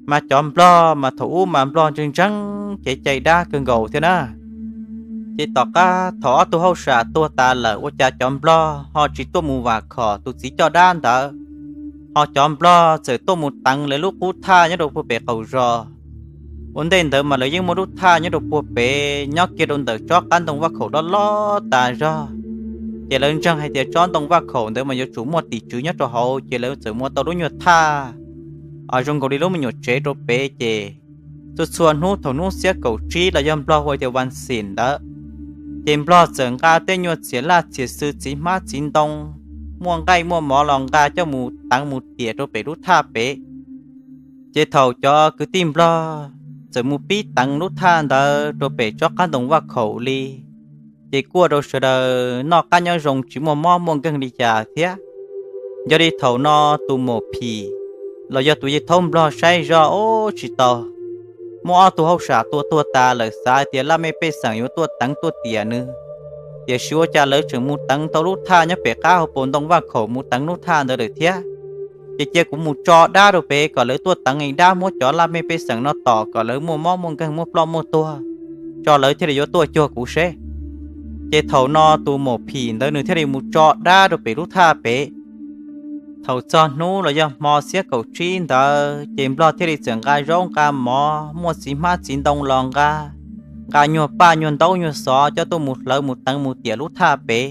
Mas cov nplog mas thaum ub mas nplog ntseeg ntseeg kev cai dab kawg nkaus thiab na. Ces tom qab thaum ob tug hauj sam tuag tas lawm ua cas cov nplog ho tsis tuaj mus vam khom tus txiv coj dab ntawd, ho cov nplog txawm tuaj mus teev lawv lub qub thaj nyob rau puag pem qaum zos. Ua ntej ntawd mas lawv yeej muaj lub thaj nyob rau puag pem nyob kiag rau ntawm tsob qab ntoo vaj khaum loj loj tas zog. Ces lawv ntseeg hais tias tsob ntoo vaj khaum ntawd mas yuav tsum muaj tim tswv nyob rau hauv, ces lawv txawm muaj tau lub nyuag thaj zoo nkaus li lub me nyuam tsev rau pem. Ces txhua txhua hnub thaum hnub xiab kaum tsib los yog nplog hu tias vas xim ntawd, ces nplog txawm nqa tej nyuag txiav laj txiav xwm, txiv hmab txiv ntoo, muaj nqaij muaj mov los nqa coj mus teev mus tiam rau pem lub thaj pem. Ces thaum cov kwv tij nplog txawm mus pib teev lub thaj ntawd rau pem tsob qab ntoo vaj khaum li, ces kuaj rau sawv daws noj qab nyob zoo tsis muaj mob muaj nkeeg li cas thiab. Yog li thaum no tus maum phim los yog tus yawg thaub nplog saib zoj, ob, tsis tau, muab ob tug hauj sam tua tuag tas lawm, xav tias laj mej pej xeem yuav tuaj teev tuaj tiam nws, tiam sis ua cas lawv tseem mus teev tau lub thaj nyob pem qab hauv paus ntoo vaj khaum mus teev lub thaj ntawd lawm thiab. Ces cia kuv mus tso dab rau pem kom lawv tuaj teev es dab muab cov laj mej pej xeem no tom kom lawv muaj mob muaj nkeeg muaj ploj muaj tuag, tso lawv thiaj li yuav tuaj cuag kuv seb. Ces thaum no tus maum phim ntawd nws thiaj li mus tso dab rau pem lub thaj pem. Thaum txog hnub los yog hmo xiab kaum tsib ntawd ces nplog thiaj li txawm nqa zaub nqa mov, muaj txiv hmab txiv ntoo los nqa, nqa nyuag paj nyuag ntaub nyuag xov coj tuaj mus hlawv mus teev mus tiam lub thaj pem.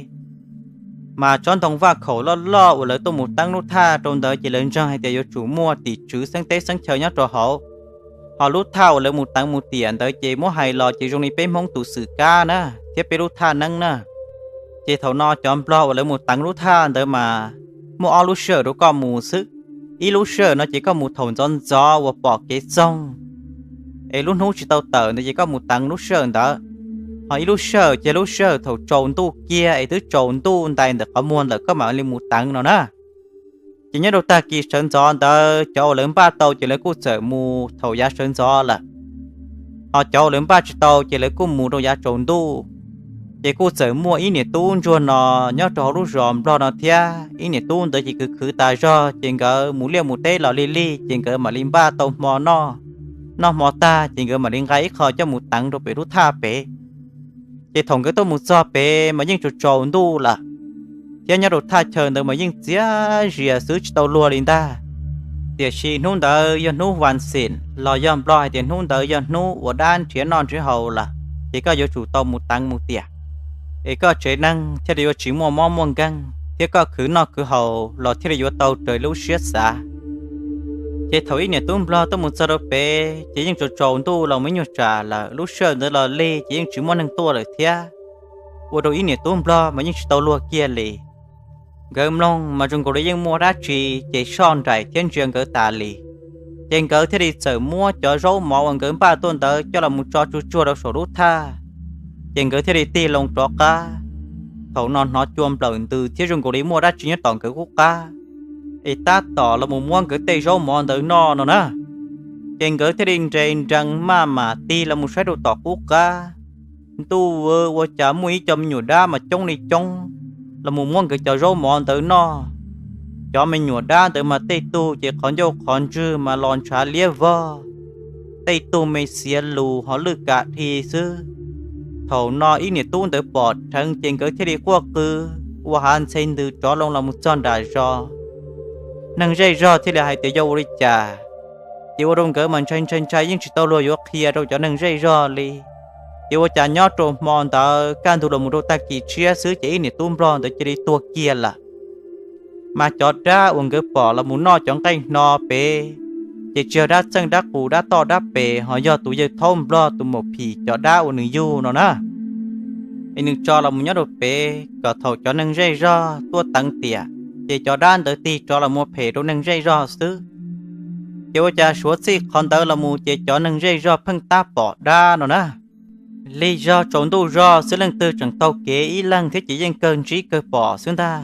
Mas tsob ntoo vaj khaum loj loj uas lawv tuaj mus teev lub thaj rau ntawd ces lawv ntseeg hais tias yuav tsum muaj tim tswv xeeb teb xeeb chaw nyob rau hauv. Ho lub thaj uas lawv mus teev mus tiam ntawd ces muab hais los ces zoo li peb Hmoob tus xwm kab na, thiab peb lub thaj neeb na. Ces thaum no cov nplog uas lawv mus teev lub thaj ntawd mas muaj ob lub sij hawm rau koj mus xwb. Ib lub sij hawm no ces koj mus thaum ntxov ntxov uas pom kev txoog, es lub hnub tsis tau tawm ntawd ces koj mus teev lub sij hawm ntawd. Ho ib lub sij hawm ces lub sij hawm thaum tsaus ntuj kiag es twb tsaus ntuj ntais ntawm qhov muag lawm koj mam li mus teev no na. Ces nyob rau tag kis sawv ntxov ntawd cov uas lawv npaj tau ces lawv kuj txawm mus thaum yav sawv ntxov lawm. Ho cov uas lawv npaj tsis tau ces lawv kuj mus rau yav tsaus ntuj. Ces kuj txawm muaj ib niam tub ntsuag no nyob rau hauv lub zos nplog no thiab. Ib niam tub ntawd ces khwv khwv tas zog ces nkawd mus liaj mus teb los lig lig ces nkawd mam li npaj tau hmo noj. Noj hmo tag ces nkawd mam li nqa ib qho coj mus teev rau pem lub thaj pem. Ces thaum nkawd tuaj mus txog pem mas yeej tsaus tsaus ntuj lawm, thiab nyob rau thaj chaw ntawd mas yeej txias zias xwb tsis tau luag li ntag. Tiam sis hnub ntawd yog hnub vas xim los yog nplog hais tias hnub ntawd yog hnub uas dab nrhiav noj nrhiav haus lawm, ces koj yuav tsum tau mus teev mus tiam, es koj tsev neeg thiaj li yuav tsis muaj mob muaj nkeeg thiab koj khwv noj khwv haus los thiaj li yuav tau raws lub siab xav. Ces thaum ib niam tub nplog tuaj mus txog rau pem ces yeej tsaus tsaus ntuj los mus ib nyuag tsam lawm, lub sij hawm ntawd los lig ces yeej tsis muaj neeg tuaj lawm thiab. Ua rau ib niam tub nplog mas yeej tsis tau luag kiag li. Nkawd mloog mas zoo nkaus li yeej muaj dab tsi ces soj nraim thiab ntsia nkawd tas li. Ces nkawd thiaj li txawm muab cov zaub mov uas nkawd npaj tuaj ntawd coj los mus tso tsuag tsuag rau saum lub thaj, ces nkawd thiaj li tig loo rov qab. Thaum no hnov cua nplawm ntws thiab zoo nkaus li muaj dab tsi nyob tom nkawd qub qab, es tab tom los mus muab nkawd tej zaub mov ntawd noj no na. Ces nkawd thiaj li nres nrees maj mam tig los mus saib rau tom qub qab. Ntuj, ua cas muaj ib co me nyuam dab mas coob li coob los mus muab nkawd cov zaub mov ntawd noj. Cov me nyuam dab ntawd mas tej tug ces qhov ncauj qhov ntswg mas los ntshav liab vog, tej tug me xiav lus ho lwj kam dhi xwb. Thaum no ib niam tub ntawd pom dheev ces nkawd thiaj li quaj qw ua hav ntxhe ntws rov loo los mus txog nram zos. Neeg zej zog thiaj li hais tias yog ua li cas, ces ua rau nkawd mas ntshai ntshai ntshai yeej tsis tau luag yuav qhia rau cov neeg zej zog li. Ces ua cas nyob rau hmo ntawd kaj ntug los mus rau tag kis tshiab xwb ces ib niam tub nplog ntawd cia li tuag kiag lawm. Mas cov dab uas nkawd pom los mus noj cov nqaij hno pem, ces tsis yog dab txeej dab qus dab toj dab pes, ho yog tus yawg thaub nplog tus maum phim cov dab uas nws yug no na. es nws tso los mus nyob rau pem kom thaum cov neeg zej zog tuaj teev tiam, ces cov dab ntawd tig rov los mus phem rau neeg zej zog xwb. Ces ua cas suav txij qhov ntawd los mus ces cov neeg zej zog pheej tab pom dab no na. Lig zog tsaus ntuj zog xwb leej twg tseem taug kev ib leeg thiab ces yeej kawg ntsib kawg pom xwb ntag.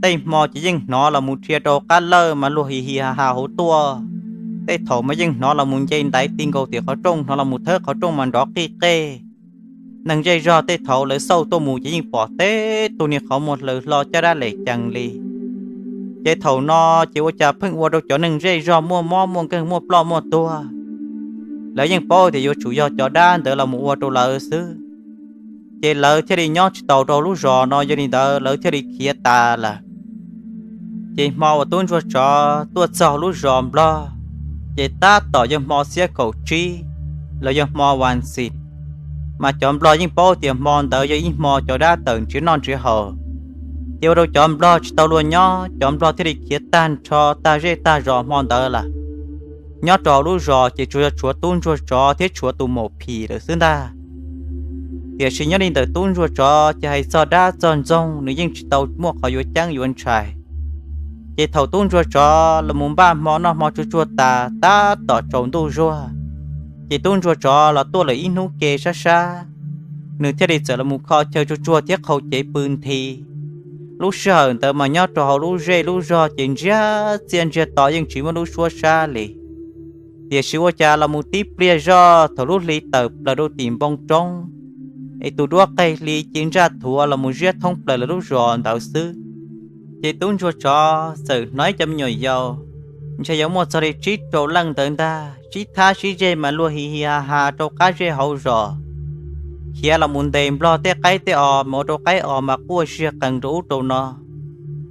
Tej hmo ces yeej hnov los mus dhia rau qab lawj mas luag hi hi ha ha hauv tuaj. Tej thaum mas yeej hnov los mus nce ntaiv ti nkaus tim qhov rooj, hnov los mus thawb qhov rooj mas nrov qij qej. Neeg zej zog tej thaum lawv xauj tuaj mus ces yeej pom teb tug niag qhov muag hlaws hlo caj dab lem cees li. Ces thaum no ces ua cas pheej ua rau cov neeg zej zog muaj mob muaj nkeeg muaj ploj muaj tuag. Lawv yeej paub tias yuav tsum yog cov dab ntawd los mus ua rau lawv xwb. Ces lawv thiaj li nyob tsis tau rau lub zos no, yog li ntawd lawv thiaj li khiav tas lawm. Ces hmo uas tub ntsuag tsov tuaj txog lub zos nplog, ces tab tom yog hmo xiab kaum tsib los yog hmo vas xis, mas cov nplog yeej paub tias hmo ntawd yog ib hmo cov dab tawm nrhiav noj nrhiav haus. Ces ua rau cov nplog tsis tau luag nyob, cov nplog thiaj li khiav tag nrho tag zej tag zos hmo ntawd lawm. Nyob rau hauv lub zos ces tsuas yog tshuav tub ntsuag tsov thiab tshuav tus maum phim lawm xwb ntag. Tiam sis nyob li ntawm tub ntsuag tsov ces hais txog dab txog ntxoog nws yeej tsis tau muaj qhov yuav ceeb yuav ntshai. Ces thaum tub ntsuag tsov los mus npaj hmo noj hmo tsuag tsuag tas tab tom tsaus ntuj zuag, ces tub ntsuag tsov los tuaj lawm ib hnub ke sab sab, nws thiaj li txawm los mus kho chaw tsuag tsuag thiab qhau cev pw nthi. Lub sij hawm ntawd mas nyob rau hauv lub zej lub zog ces ntsiag txiaj ntsiag to yeej tsis muaj lub suab sab li. Tiam sis ua cas los mus tib pliag zoj thaum lub hli tawm plaws rau tim npoo roob, es tus duab qaig hli ci ntsaj thuav los mus ziab thoob plaws lawv lub zos ntawd xwb. Ces tub ntsuag tsov txawm hnov ib cov me nyuam yaus, ntshe yuav muaj txog li tsib rau leej ntawd ntag, sib thab sib zeg mas luag hi hi ha ha rau qab zej hauv zos, khiav los mus ntes nplog tej qaib tej os mas ua rau qaib os mas quaj ziag qees rau ub rau no,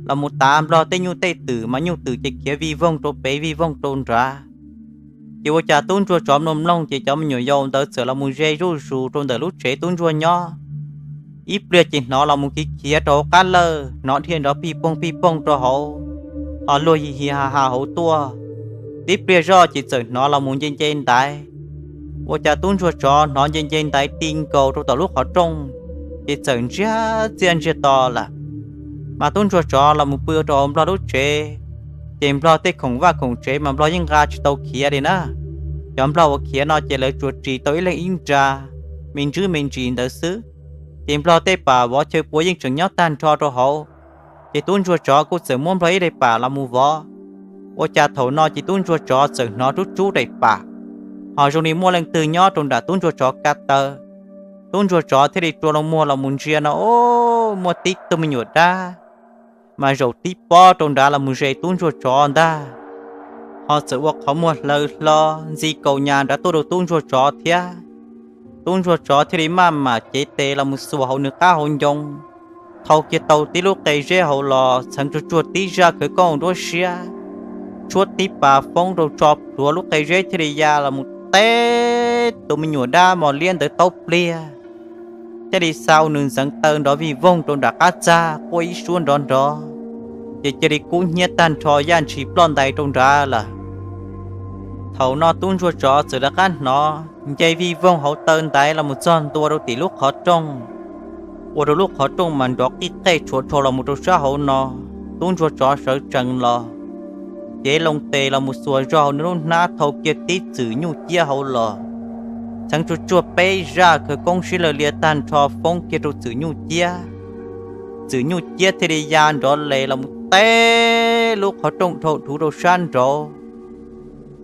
los mus tav nplog tej nyuj tej twm mas nyuj twm ces khiav vij voog rau pem vij voog rau nrad. Ces ua cas tub ntsuag tsov mloog mloog ces cov me nyuam yaus ntawd txawm los mus ze zuj zus rau ntawm lub tsev tub ntsuag nyob. Ib pliag ces hnov los mus khiav khiav rau hauv qab lawj, hnov dhia nrov pij poog pij poog rau hauv, ho luag hi hi ha ha hauv tuaj. Tib pliag zoj ces txawm hnov los mus nce nce ntaiv. Ua cas tub ntsuag tsov hnov nce nce ntaiv ti nkaus rau tom lub qhov rooj, ces txawm ntsiag txiaj ntsiag to lawm. Mas tub ntsuag tsov los mus pw rau hauv nplog lub tsev, ces nplog tej khoom vaj khoom tsev mas nplog yeej nqa tsis tau khiav li na. Cov nplog uas khiav no ces lawv tsuas ris tau ib leeg ib nra, me ntsis me ntsis ntawd xwb. Ces nplog tej pam vov chaw pua yeej tseem nyob tag nrho rau hauv. Ces tub ntsuag tsov kuj txawm muab nplog ib daim pam los mus vov. Ua cas thaum no ces tub ntsuag tsov txawm hnov rub rub daim pam, ho zoo li muaj leej twg nyob rau nram tub ntsuag tsov ka taw. Tub ntsuag tsov thiaj li rua loo muag los mus ntsia no, o, muaj tib tug me nyuam dab mas zaum tib pob rau nrad los mus ze tub ntsuag tsov ntag. Ho txawm ua qhov muag hlaws hlo ntxi kaus nyas nrad tuaj rau tub ntsuag tsov thiab. Tub ntsuag tsov thiaj li maj mam cev tes los mus xuas hauv nws qab hauv ncoo, thau kiag tau tib lub qe zeb hauv los txheev tsuag tsuag tib zaj khawv koob nruab siab, tshuab tib pas foob rau tso plhuav lub qe zeb thiaj li ya los mus teb tus me nyuam dab mos liab ntawd taub pliag, thiaj li xa nws ntxeev taw nrov vij voog rau nram qab txag quaj ib suab nrov nrov, ces cia li kub hnyiab tag nrho yaj ntshis ploj ntais rau nrad lawm. Thaum no tub ntsuag tsov txawm rov qab hnov nce vij voog hauv taw ntaiv los mus txog ntua rau tim lub qhov rooj, ua rau lub qhov rooj mas nrov qij qej tshuav dhau los mus rau sab hauv no. Tub ntsuag tsov sawv tsees los, cev loo tes los mus xuas zog hauv nws lub hnab thau kiag tib txwm nyuj ciab hauv los, txheev tsuag tsuag peb zaj khawv koob sib law lias tag nrho foob kiag rau txwm nyuj ciab. Txwm nyuj ciab thiaj li ya nrov les los mus teb lub qhov rooj dhau dhuv rau sab nraud.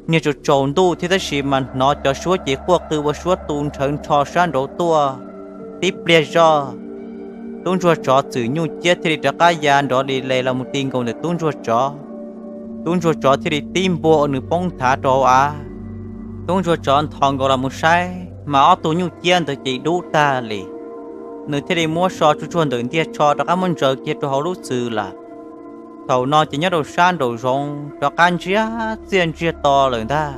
Niag tsaus tsaus ntuj thiab tab sis mas hnov cov suab ces quaj qw ua suab tu nrhawv nrho sab nraud tuaj. Tib pliag zoj, tub ntsuag tsov txwm nyuj ciab thiaj li rov qab ya nrov li les los mus ti nkaus ntawm tub ntsuag tsov. Tub ntsuag tsov thiaj li tib npuag ua nws poob nthav rau hauv av. Tub ntsuag tsov nthos nkaus los mus saib mas ob tug nyuj ciab ntawd ces dub tag li. Nws thiaj li muab so tsuag tsuag ntawm ntiag tsho rov qab muab ntsaws kiag rau hauv lub txwm lawm. Thaum no ces nyob rau sab nraum zoov rov qab ntsiag txiaj ntsiag to lawm ntag.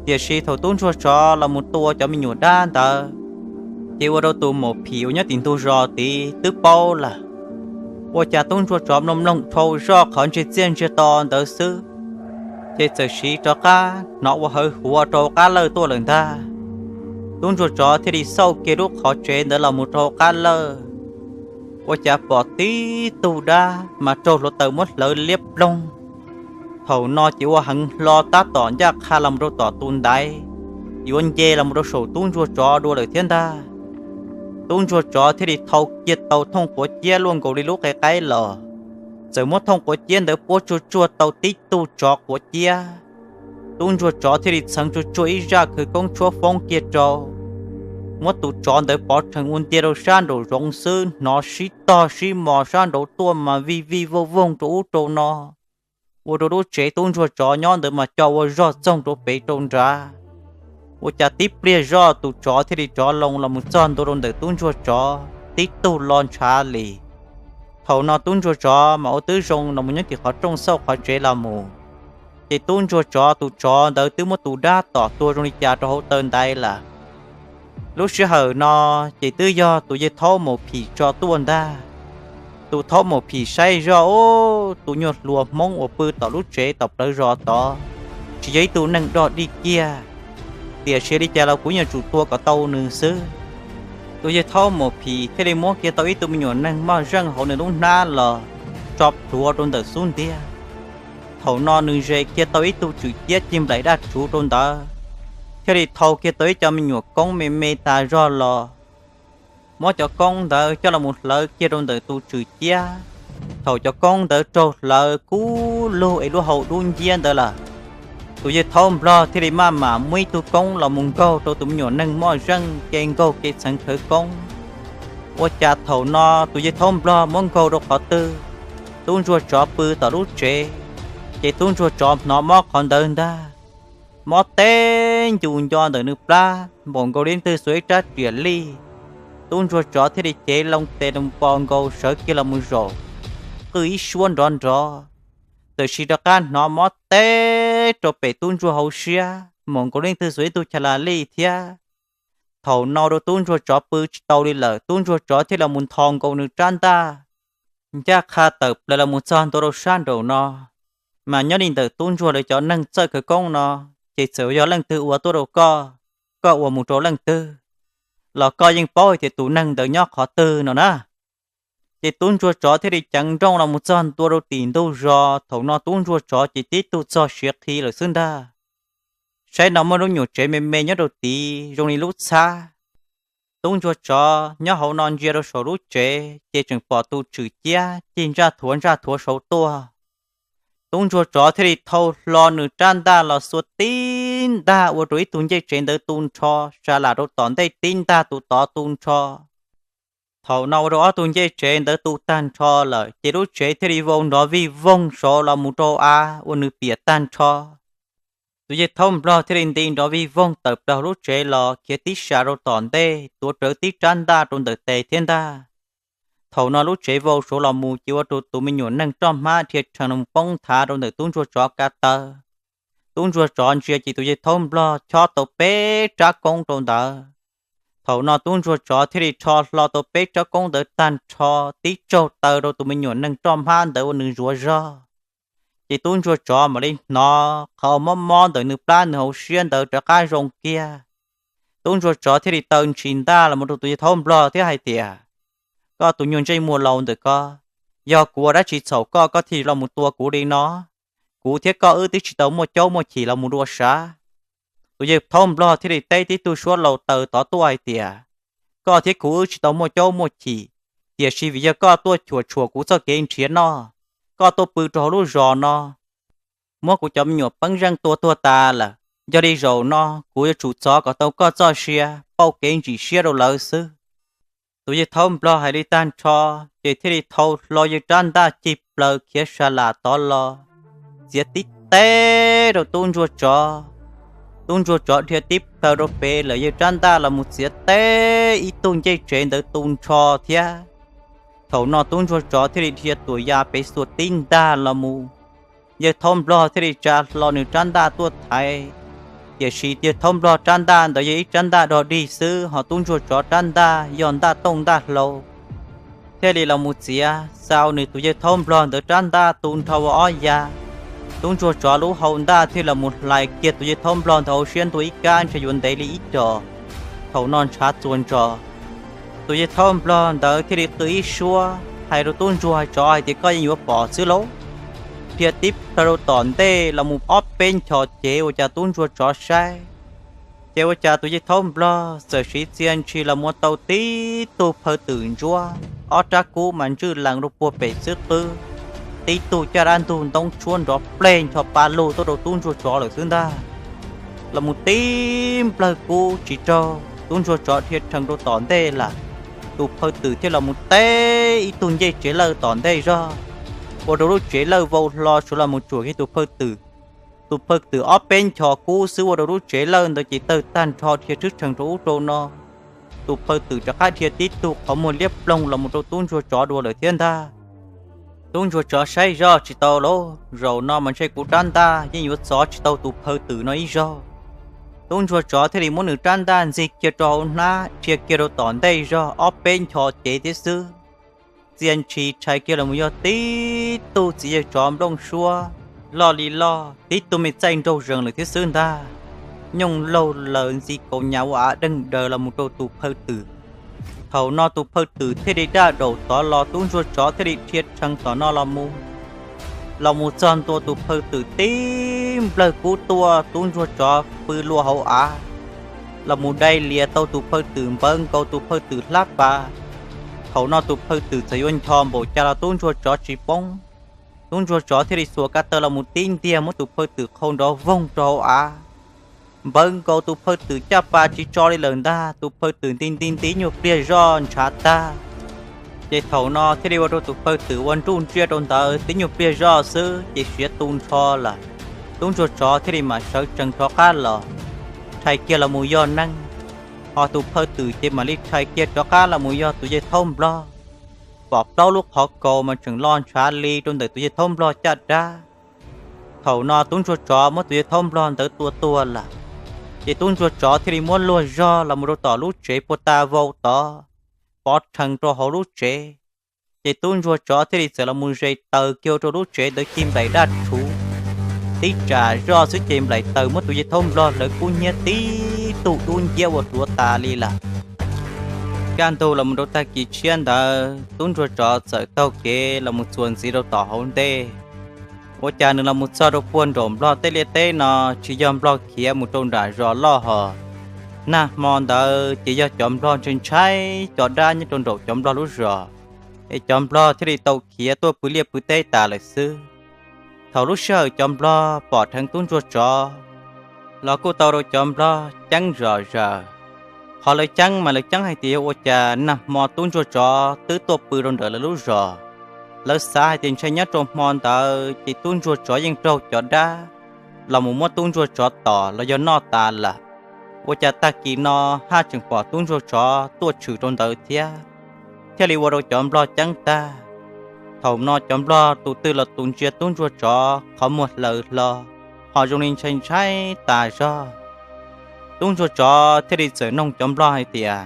Tiam sis thaum tub ntsuag tsov los mus tua cov me nyuam dab ntawd, ces ua rau tus maum phim uas nyob tim ntug zos tid twb paub lawm. Ua cas tub ntsuag tsov mloog mloog dhau zoj qhov ntsiag txiaj ntsiag to ntawd xwb, ces txawm siv rov qab hnov ua hawv huav rau qab lawj tuaj lawm ntag. Tub ntsuag tsov thiaj li xauj kiag lub qhov tsev ntawd los mus rau hauv qab lawj, ua cas pom tib tug dab mas raug hluav taws muab hlawv liab ploog. Thaum no ces ua heev hlo tab tom ncaj qha los mus rau tom tus ntaiv, yuav nce los mus rau saum tub ntsuag tsov dua lawm thiab ntag. Tub ntsuag tsov thiaj li thau kiag tau thooj quav ciab luaj nkaus li lub qe qaib los, txawm muab thooj quav ciab ntawd puab tsuag tsuag tau tib tug tsov quav ciab. Tub ntsuag tsov thiaj li txheev tsuag tsuag ib zaj khawv koob tshuab foob kiag rau, muab tus tsov ntawd pov rhees ua ntia rau sab nraum zoov xwb, hnov sib tog sib mos sab nraud tuaj mas vij vij voog voog rau ub rau no, ua rau lub tsev tub ntsuag tsov nyob ntawd mas co ua zog txoog rau pem rau nrad. Ua cas tib pliag zoj tus tsov thiaj li rov loo los mus txog ntua rau ntawm tub ntsuag tsov tib tug lo ntshav li. Thaum no tub ntsuag tsov mas ua twb zoo los mus nyob tim qhov rooj xauj qhov tsev los mus, ces tub ntsuag tsov tus tsov ntawd twb muab tus dab tom tuag zoo li cas rau hauv taw ntaiv lawm. Lub sij hawm no ces twb yog tus yawg Thaub Maum Phim tso tuaj ntag. Tus Thaub Maum Phim saib zoj, ub, tus nyuag hluas Hmoob uas pw tom lub tsev tom plawv zos tod tsis yog ib tug neeg dog dig kiag, tiam sis li cas los kuv yuav tsum tua kom tau nws xwb. Tus yawg Thaub Maum Phim thiaj li muab kiag tau ib tug me nyuam neeg moj zeej hauv nws lub hnab los tso plhuav rau ntawm xub ntiag. Thaum no nws zes kiag tau ib tug tswm ciab cig nplaim daj rhuv rau ntawd, thiaj li thau kiag tau ib co me nyuam koob me me tas zog los, muab cov koob ntawd coj los mus hlawv kiag rau ntawm tus tswm ciab. Thaum cov koob ntawd raug hlawv kub lug es lub hau dub nciab ntawd lawm, tus yawg Thaub Nplog thiaj li maj mam muab ib tug koob los mus nkaug rau tus me nyuam neeg moj zeej ke nkaug ke txheev khawv koob. Ua cas thaum no tus yawg Thaub Nplog muab nkaug rau qhov twg, tub ntsuag tsov pw tom lub tsev, ces tub ntsuag tsov hnov mob qhov ntawd ntag. Mob teb ncus nco ntawm nws plab npaum nkaus li twg xuas ib rab riam lij. Tub ntsuag tsov thiaj li cev loo tes loo pos nkaus sawv kiag los mus zaum, qwj ib suab nrov nrov, tiam sis rov qab hnov mob teb rau pem tub ntsuag hauv siab npaum nkaus li twg xuas ib tug cha la lij thiab. Thaum no rau tub ntsuag tsov pw tsis tau li lawm, tub ntsuag tsov thiaj los mus nthos nkaus nws rab ntaj, ncaj qha tawm plaws los mus txog ntua rau sab nraum no. Mas nyob li ntawm tub ntsuag lawv cov neeg txawj khawv koob no, ces txawm yog leej twg ua tuaj rau koj, koj ua mus rau leej twg, los koj yeej paub hais tias tus neeg ntawd nyob qhov twg no na. Ces tub ntsuag tsov thiaj li ceev nrooj los mus txog ntua rau tim ntug zos. Thaum no tub ntsuag tsov ces tib tug txog siav qhi lawm xwb ntag. Saib no muaj lub nyuam tsev me me nyob rau tid zoo li lub txhab. Tub ntsuag tsov nyob hauv no ntsia rau saum lub tsev ces tseem pom tus tswm ciab cig ntsaj thuav ntsaj thuav saud tuaj. Tub ntsuag tsov thiaj li thau hlo nws rab ntaj los xuas tib ntaj ua rau ib tug ncej tsev ntawd tu nrho, sa lam rau tom ntej tib ntaj tus tod tu nrho. Thaum no ua rau ob tug ncej tsev ntawd tu tag nrho lawm ces lub tsev thiaj li vau nrov vij voog saud los mus rau av ua nws piam tag nrho. Tus yawg Thaub Nplog thiaj li nti nrov vij voog tawm plaws hauv lub tsev los khiav tib sas rau tom ntej tuav rawv tib rab ntaj rau ntawm tes thiab ntag. Thaum no lub tsev vau saud los mus ces ua rau tus me nyuam neeg roj hmab dhia rhees los poob nthav rau ntawm tub ntsuag tsov ko taw. Tub ntsuag tsov ntsia ces tus yawg Thaub Nplog chob tau peb rab koob rau ntawd. Thaum no tub ntsuag tsov thiaj li rho hlo tau peb rab koob ntawd tag nrho, tib tsaug taw rau tus me nyuam neeg roj hmab ntawd ua nws zuav zog. Ces tub ntsuag tsov mam li hnov qhov mob mob ntawm nws plab nws hauv siab ntawd rov qab zoo kiag. Tub ntsuag tsov thiaj li taw ntshis ntaj los mus rau tus yawg Thaub Nplog thiab hais tias, koj tus nyuag ntsej muag laus ntawm koj, yog kuv ua dab tsi txhaum koj koj thiaj los mus tua kuv li no? Kuv thiab koj wb twb tsis tau muaj caub muaj chim los mus dua sav. Tus yawg Thaub Nplog thiaj li teb tib tug suab laus taws tod tuaj hais tias, koj thiab kuv wb tsis tau muaj caub muaj chim, tiam sis vim yog koj tuaj cuam tshuam kuv txoj kev nrhiav noj, koj tuaj pw rau hauv lub zos no, muab kuv cov me nyuam pej xeem tua tuag tas lawm. Yog li zaum no kuv yuav tsum txov kom tau koj txoj sia pauj kev ntsim siab rau lawv xwb. Tus yawg Thaub Nplog hais li tag nrho, ces thiaj li thau hlo yawg rab ntaj cig plaws khiav sa lam tod los, txiav tib teb rau tub ntsuag tsov. Tub ntsuag tsov dhia tib plaws rau pem lawm, yawg rab ntaj los mus txiav teb ib tug ncej tsev ntawd tu nrho thiab. Thaum no tub ntsuag tsov thiaj li dhia tuam ya pem xuas tib ntaj los mus, yawg Thaub Nplog thiaj li tsa hlo nws rab ntaj tuaj thaiv. Tiam sis yawg Thaub Nplog rab ntaj ntawd yog ib rab ntaj dog dig xwb, ho tub ntsuag tsov rab ntaj yog ntaj tooj ntaj hlau, thiaj li los mus txiav xau nws tus yawg Thaub Nplog ntawd rab ntaj tu nrho ua ob ya. Tub ntsuag tsov lub hau ntaj thiaj los mus hlais kiag tus yawg Thaub Nplog ntawd hauv siab ntua ib kab ntshe yuav ntev li ib ros. Thaum no ntshav txuas ntsos, tus yawg thaub nplog ntawd thiaj li qw ib suab hais rau tub ntsuag tsov hais tias, koj yeej yuav pom xwb lauj. Dhia tib plhaw rau tom ntej los mus ob peb nchos cev ua cas tub ntsuag tsov saib, ces ua cas tus yawg thaub nplog txawm siv txia ntshis los mus ua tau tib tug phaw twm ntsuab, ob rab kub mas ntswj lees rau puag pem xwb qwb, tib tug caj dab ntug ntoob tshuab nrov pleg ncho pa lug tuaj rau tub ntsuag tsov lawm xwb ntag. Los mus tib nplawg kub tsis raug, tub ntsuag tsov dhia rhees rau tom ntej lawm, tus phaw twm thiaj los mus teb ib tug ncej tsev lawj tom ntej zog, ua rau lub tsev lawj vau hlo suav los mus tsuam kiag tus phaw twm. Tus phaw twm ob peb nchos kub xwb ua rau lub tsev lawj ntawd ces tawg tag nrho dhia rhwb rhees rau ub rau no. Tus phaw twm rov qab dhia tib tug qhov muag liab ploog los mus rau tub ntsuag tsov dua lawm thiab ntag. Tub ntsuag tsov saib zoj tsis tau lauj, zaum no mas ntshe kuv rab ntaj yeej yuav txov tsis tau tus phaw twm no ib zaug. Tub ntsuag tsov thiaj li muab nws rab ntaj ntxig kiag rau hauv hnab dhia kiag rau tom ntej zog ob peb nchos cev thiab xwb, txia ntshis rhais kiag los mus yog tib tug txiv yawg tsov nplooj suab loj li loj, tib tug me txaij nraug zees lawm thiab xwb ntag. Nyooj laug laws ntxi kaus nyas ua av deeg daws los mus rau tus phaw twm. Thaum no tus phaw twm thiaj li daj daum tod los, tub ntsuag tsov thiaj li dhia rhees tom no los mus. Los mus txog ntua tus phaw twm tib nplawg kub tuaj, tub ntsuag tsov pw lua hauv av, los mus dai lias tau tus phaw twm npawv nkaus tus phaw twm hlab pas. Thaum no tus phaw twm txawm yuav ncho npaum cas los tub ntsuag tsov tsis poob. Tub ntsuag tsov thiaj li xuas ka taw los mus tib ntiag muab tus phaw twm qhau nrov voog rau hauv av, npawv nkaus tus phaw twm caj pas tsis tso li lawm ntag. Tus phaw twm nti nti nti nyuag pliag zoj ntshav tag. Ces thaum no thiaj li ua rau tus phaw twm ua nruj nriaj rau ntawd tib nyuag pliag zoj xwb ces siav tu nrho lawm. Tub ntsuag tsov thiaj li mam sawv tsees rov qab los, rhais kiag los mus yog neeg, ho tus phaw twm ces mam li rhais kiag rov qab los mus yog tus yawg thaub nplog. Pom plaub lub qhov kaus mas tseem lo ntshav li rau ntawm tus yawg thaub nplog caj dab. Thaum no tub ntsuag tsov muab tus yawg thaub nplog ntawd tua tuag lawm, ces tub ntsuag tsov thiaj li muab luag zog los mus rau tom lub tsev puag ta vau tod, pov rhees rau hauv lub tsev. Ces tub ntsuag tsov thiaj li txawm los mus zes taws kiag rau lub tsev ntawd ci nplaim daj rhuv. Tib tsam zoj xwb ces nplaim taws muab tus yawg thaub nplog hlawv kub hnyiab tib tug dub nciab ua hluav tas li lawm. Kaj ntug los mus rau tag kis tshiab ntawd, tub ntsuag tsov txawm taug kev los mus txuas ntxiv rau tom hauv ntej. Ua cas nws los mus txog rau puag nraum nplog tej liaj teb no, tsis yog nplog khiav mus rau nram zos loj hos. Nag hmo ntawd ces yog cov nplog ntshai ntshai cov dab nyob rau nraum cov nplog lub zos, es cov nplog thiaj li tau khiav tuaj pw liaj pw teb tas lawm xwb. Thaum lub sij hawm cov nplog pom dheev tub ntsuag tsov los kuj tau rau cov nplog ceeb zom zaws. Qhov lawv ceeb mas lawv ceeb hais tias yog ua cas nag hmo tub ntsuag tsov twb tuaj pw rau nram lawv lub zos. Lawv xav hais tias ntshai nyob rau hmo ntawd ces tub ntsuag tsov yeej raug cov dab los mus muab tub ntsuag tsov tom los yog noj tas lawm. Ua cas tag kis no haj tseem pom tub ntsuag tsov tuaj tshwm rau ntawd thiab, thiaj li ua rau cov nplog ceeb tag. Thaum no cov nplog tus twg los tus ntsia tub ntsuag tsov qhov muag hlaws hlo, ho zoo li ntshai ntshai tas zog. Tub ntsuag tsov thiaj li txawm noog cov nplog hais tias,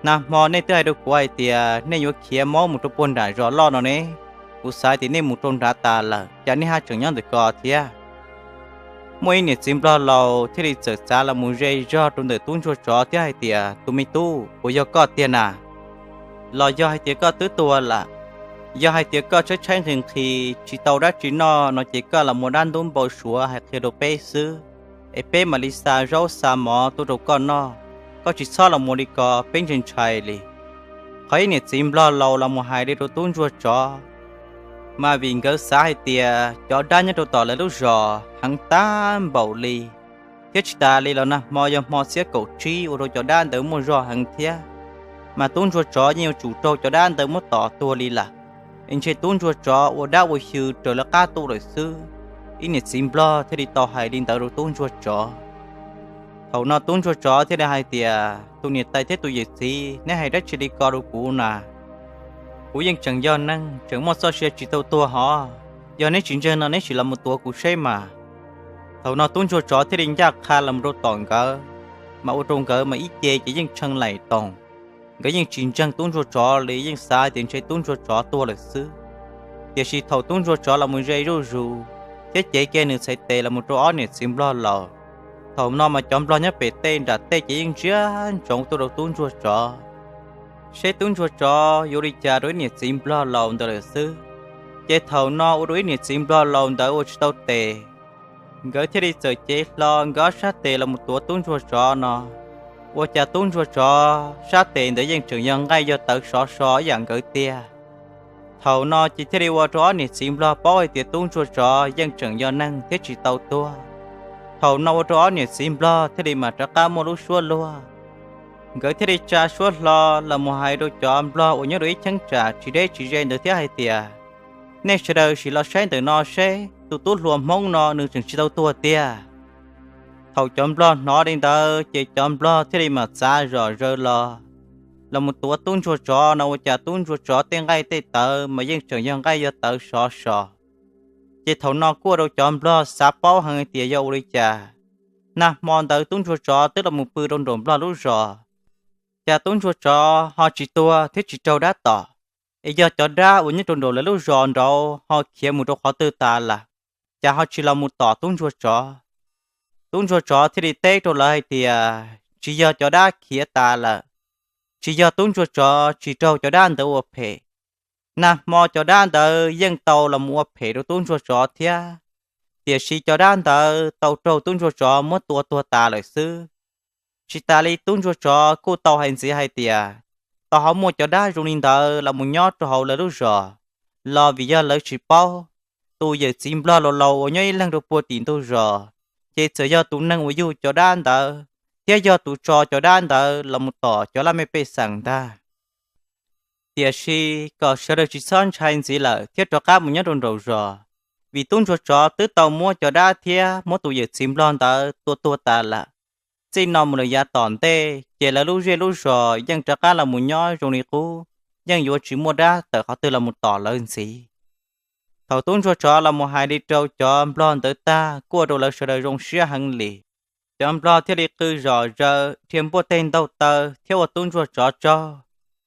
nag hmo nej twb hais rau kuv hais tias nej yuav khiav maub mus rau puag nram zos loj no ne, kuv xav tias nej mus rau nrad tas lawm, cas nej haj tseem nyob ntawm ko thiab? Muaj ib niam txiv nplog laus thiaj li txawm txav los mus ze zog rau ntawm tub ntsuag tsov thiab hais tias, tus me tub, puas yog koj tiag na? Los yog hais tias koj twb tuag lawm? Yog hais tias koj tshaib tshaib nqhis nqhis tsis tau dab tsi noj no ces koj los muab dab ntub npau suav hais qhia rau peb xwb, es peb mam li xa zaub xa mov tuaj rau koj noj. Koj tsis txhob los mus li ko, peb ntshai ntshai li. Qhov ib niam txiv nplog laus los mus hais li rau tub ntsuag tsov, mas vim nkawd xav hais tias cov dab nyob rau tom lawv lub zos heev tag npaum li, thiab tsis tas li los nag hmo yog hmo xiab kaum tsib ua rau cov dab ntawd muaj zog heev thiab, mas tub ntsuag tsov yeej yuav tsum raug cov dab ntawd muab tom tuag li lawm. Es ntshe tub ntsuag tsov ua dab ua xyw raws lawv qab tuaj lawm xwb. Ib niam txiv nplog thiaj li tau hais li ntawd rau tub ntsuag tsov. Thaum no tub ntsuag tsov thiaj li hais tias, tus niam tais thiab tus yawm txiv, neb hais dab tsi li ko rau kuv na? Kuv yeej tseem yog neeg tseem muaj txoj sia tsis tau tuag hos. Yog neb tsis ntseeg no neb sim los mus tuav kuv seb mas. Thaum no tub ntsuag tsov thiaj li ncaj qha los rau tom nkawd, mas ua rau nkawd mas ib ce ces yeej tshee laim toog. Nkawd yeej tsis ntseeg tub ntsuag tsov li, yeej xav tias ntshe tub ntsuag tsov tuag lawm xwb. Tiam sis thaum tub ntsuag tsov los mus ze zuj zus thiab cev kiag nws txhais tes los mus rau ob niam txiv nplog laus, Thaum no mas cov nplog nyob pem tej nram tej ces yeej ntsia ntsoov tuaj rau tub ntsuag tsov, seb tub ntsuag tsov yuav li cas rau ib niam txiv nplog laus ntawd lawm xwb. Ces thaum no ua rau ib niam txiv nplog laus ntawd ua tsis tau tes, nkawd thiaj li txawm cev hlo nkawd ob sab tes los mus tuav tub ntsuag tsov no. Ua cas tub ntsuag tsov sab tes ntawd yeej tseem yog nqaij yog tawv sov so ib yam nkawd tiag. Thaum no ces thiaj li ua rau ob niam txiv nplog paub hais tias tub ntsuag tsov yeej tseem yog neeg thiab tsis tau tuag. Thaum no ua rau ob niam txiv nplog thiaj li mam rov qab muaj lub suab luag. Nkawd thiaj li tsa suab hlo los mus hais rau cov nplog uas nyob rau ib cheeb tsam tsis deb tsis ze ntawd thiab hais tias, nej sawv daws sim los saib ntawm no seb tus tub hluas Hmoob no nws tseem tsis tau tuag tiag. Thaum cov nplog hnov li ntawd ces cov nplog thiaj li mam txav zom zaws los, los mus tuav tub ntsuag tsov no. Ua cas tub ntsuag tsov tej nqaij tej tawv mas yeej tseem yog nqaij yog tawv sov so. Ces thaum no kuj ua rau cov nplog xav paub heev tias yog ua li cas nag hmo ntawd tub ntsuag tsov twb los mus pw rau nraum nplog lub zos, cas tub ntsuag tsov ho tsis tuag thiab tsis raug dab tom, es yog cov dab uas nyob rau nraum lawv lub zos nraud ho khiav mus rau qhov twg tas lawm, cas ho tsis los mus tom tub ntsuag tsov. Tub ntsuag tsov thiaj li teb rau lawv hais tias tsis yog cov dab khiav tas lawm, tsis yog tub ntsuag tsov tsis raug cov dab ntawd ua phem. Nag hmo cov dab ntawd yeej tau los mus ua phem rau tub ntsuag tsov thiab, tiam sis cov dab ntawd tau raug tub ntsuag tsov muab tua tuag tas lawm xwb. Tsis tas li tub ntsuag tsov kuj tau hais ntxiv hais tias, tau ho muaj cov dab zoo li ntawd los mus nyob rau hauv lawv lub zos los vim yog lawv tsis paub. Tus yawm txiv nplog laus laus uas nyob ib leeg rau puag tim ntug zos, ces txawm yog tus neeg uas yug cov dab ntawd thiab yog tus tso cov dab ntawd los mus tom cov laj mej pej xeem ntag. Tiam sis kom sawv daws tsis txhob ntshai ntxiv lawm thiab rov qab mus nyob rau nraum zos, vim tub ntsuag tsov twb tau muab cov dab thiab muab tus yawm txiv nplog ntawd tua tuag tas lawm. Txij no mus lawm yav tom ntej ces lawv lub zej lub zos yeej rov qab los mus nyob zoo li qub, yeej yuav tsis muaj dab tawm qhov twg los mus tom lawv ntxiv. Thaum tub ntsuag tsov los mus hais li rau cov nplog ntawd tag kuj ua rau lawv sawv daws zoo siab heev li. Cov nplog thiaj li qw zom zaws dhia npuaj teg ntaug taw thiab ua tub ntsuag tsov tsaug.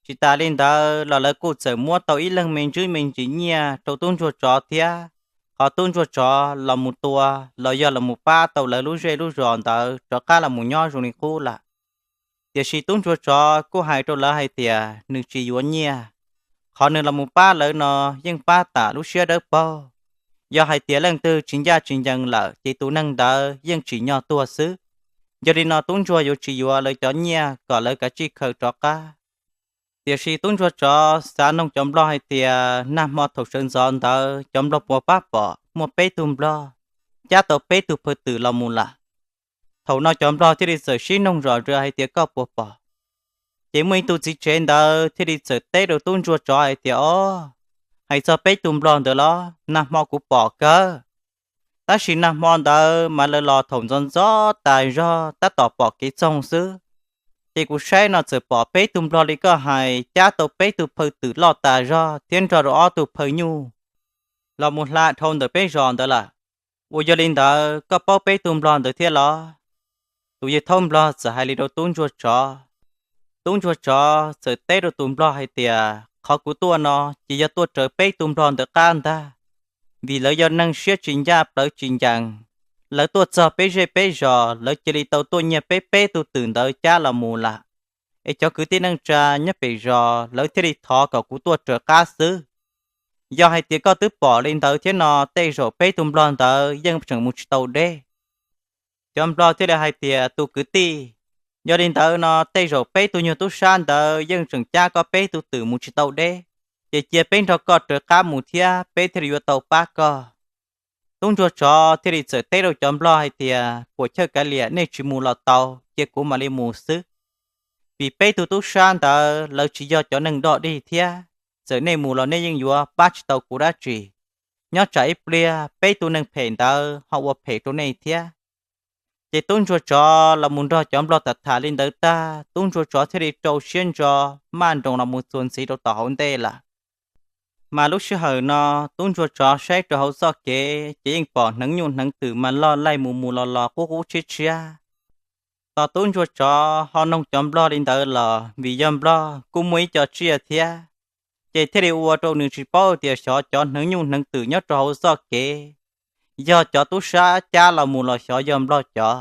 Tsis tas li ntawd los lawv kuj txawm muab tau ib leeg me ntsis me ntsis nyiaj rau tub ntsuag tsov thiab, qhov tub ntsuag tsov los mus tua los yog los mus pab tau lawv lub zej lub zos ntawd rov qab los mus nyob zoo li qub lawm. Tiam sis tub ntsuag tsov kuj hais rau lawv hais tias nws tsis yuav nyiaj, qhov nws los mus pab lawv no yeej pab tam lub siab dawb paug. Yog hais tias leej twg tsis ncaj tsis ncees lawm ces tus neeg ntawd yeej tsim nyog tuag xwb. Yog li no tub ntsuag yuav tsis yuav lawv cov nyiaj kom lawv kav tsij khaws rov qab. Tiam sis tub ntsuag tsov xav noog cov nplog hais tias nag hmo thaum sawv ntxov ntawd cov nplog puas pab pom muaj peb tug nplog cab tau peb tug phaw twm los mus lawm. Thaum no cov nplog thiaj li txawm sib noog zom zaws hais tias koj puas pom. Ces muaj ib tug txiv tsev ntawd thiaj li txawm teb rau tub ntsuag tsov hais tias, o, hais txog peb tug nplog ntawd los nag hmo kuv pom kawg. Tab sis nag hmo ntawd mas lawv los thaum ntxov ntxov tas zog tab tom pom kev txoog xwb. Ces kuv saib no txawm pom peb tug nplog li koj hais cab tau peb tug phaw twm loj tas zog thiab nrog rau ob tug phaw nyuj los mus hla dhau ntawm peb zos ntawd lawm. Uas yog li ntawd koj paub peb tug nplog ntawd thiab los? Tus yawg thaub nplog txawm hais li rau tub ntsuag tsov. Tub ntsuag tsov txawm teb rau tus nplog hais tias, qhov kuv tuaj no ces yog tuaj raws peb tug nplog ntawd qab ntag, vim lawv yog neeg siab tsis ncaj plawv tsis ncees. Lawv tuaj txog peb zej peb zos lawv cia li tau tuaj nyiag peb peb tug twm ntawd cab los mus lawm. Es cov kwv tij neej tsa nyob pem zos lawv thiaj li thov kom kuv tuaj raws qab xwb. Yog hais tias koj twb pom li ntawd thiab no tej zaum peb tug nplog ntawd yeej tseem mus tsis tau deb. Cov nplog thiaj li hais tias, tus kwv tij, yog li ntawd no tej zaum peb tug nyuag tub sab ntawd yeej tseem cab koj peb tug twm mus tsis tau deb, ces cia peb nrog koj raws qab mus thiab peb thiaj li yuav tau pab koj. Tub ntsuag tsov thiaj li txawm teb rau cov nplog hais tias, puas chawj kav liam, nej tsis mus los tau, cia kuv mam li mus xwb. Vim peb tug tub sab ntawd lawv tsis yog cov neeg dog dig thiab, txawm nej mus los nej yeej yuav pab tsis tau kuv dab tsi. Nyob tsam ib pliag peb tug neeg phem ntawd ho ua phem rau nej thiab. Ces tub ntsuag tsov los mus nrog cov nplog tham tham li ntawd tag, tub ntsuag tsov thiaj li rau siab ntso maj nroos los mus txuas ntxiv rau tom hauv ntej lawm. Mas lub sij hawm no tub ntsuag tsov saib rau hauv txoj kev ces yeej pom hneev nyuj hneev twm mas loj laij mus mus los los qub qub tshiab tshiab. Tos tub ntsuag tsov ho noog cov nplog li ntawd los vim yog nplog kuj muaj ib co tsiaj thiab, ces thiaj li ua rau nws tsis paub tias xyov cov hneev nyuj hneev twm nyob rau hauv txoj kev yog cov tub sab cab los mus los xyov yog nplog cov.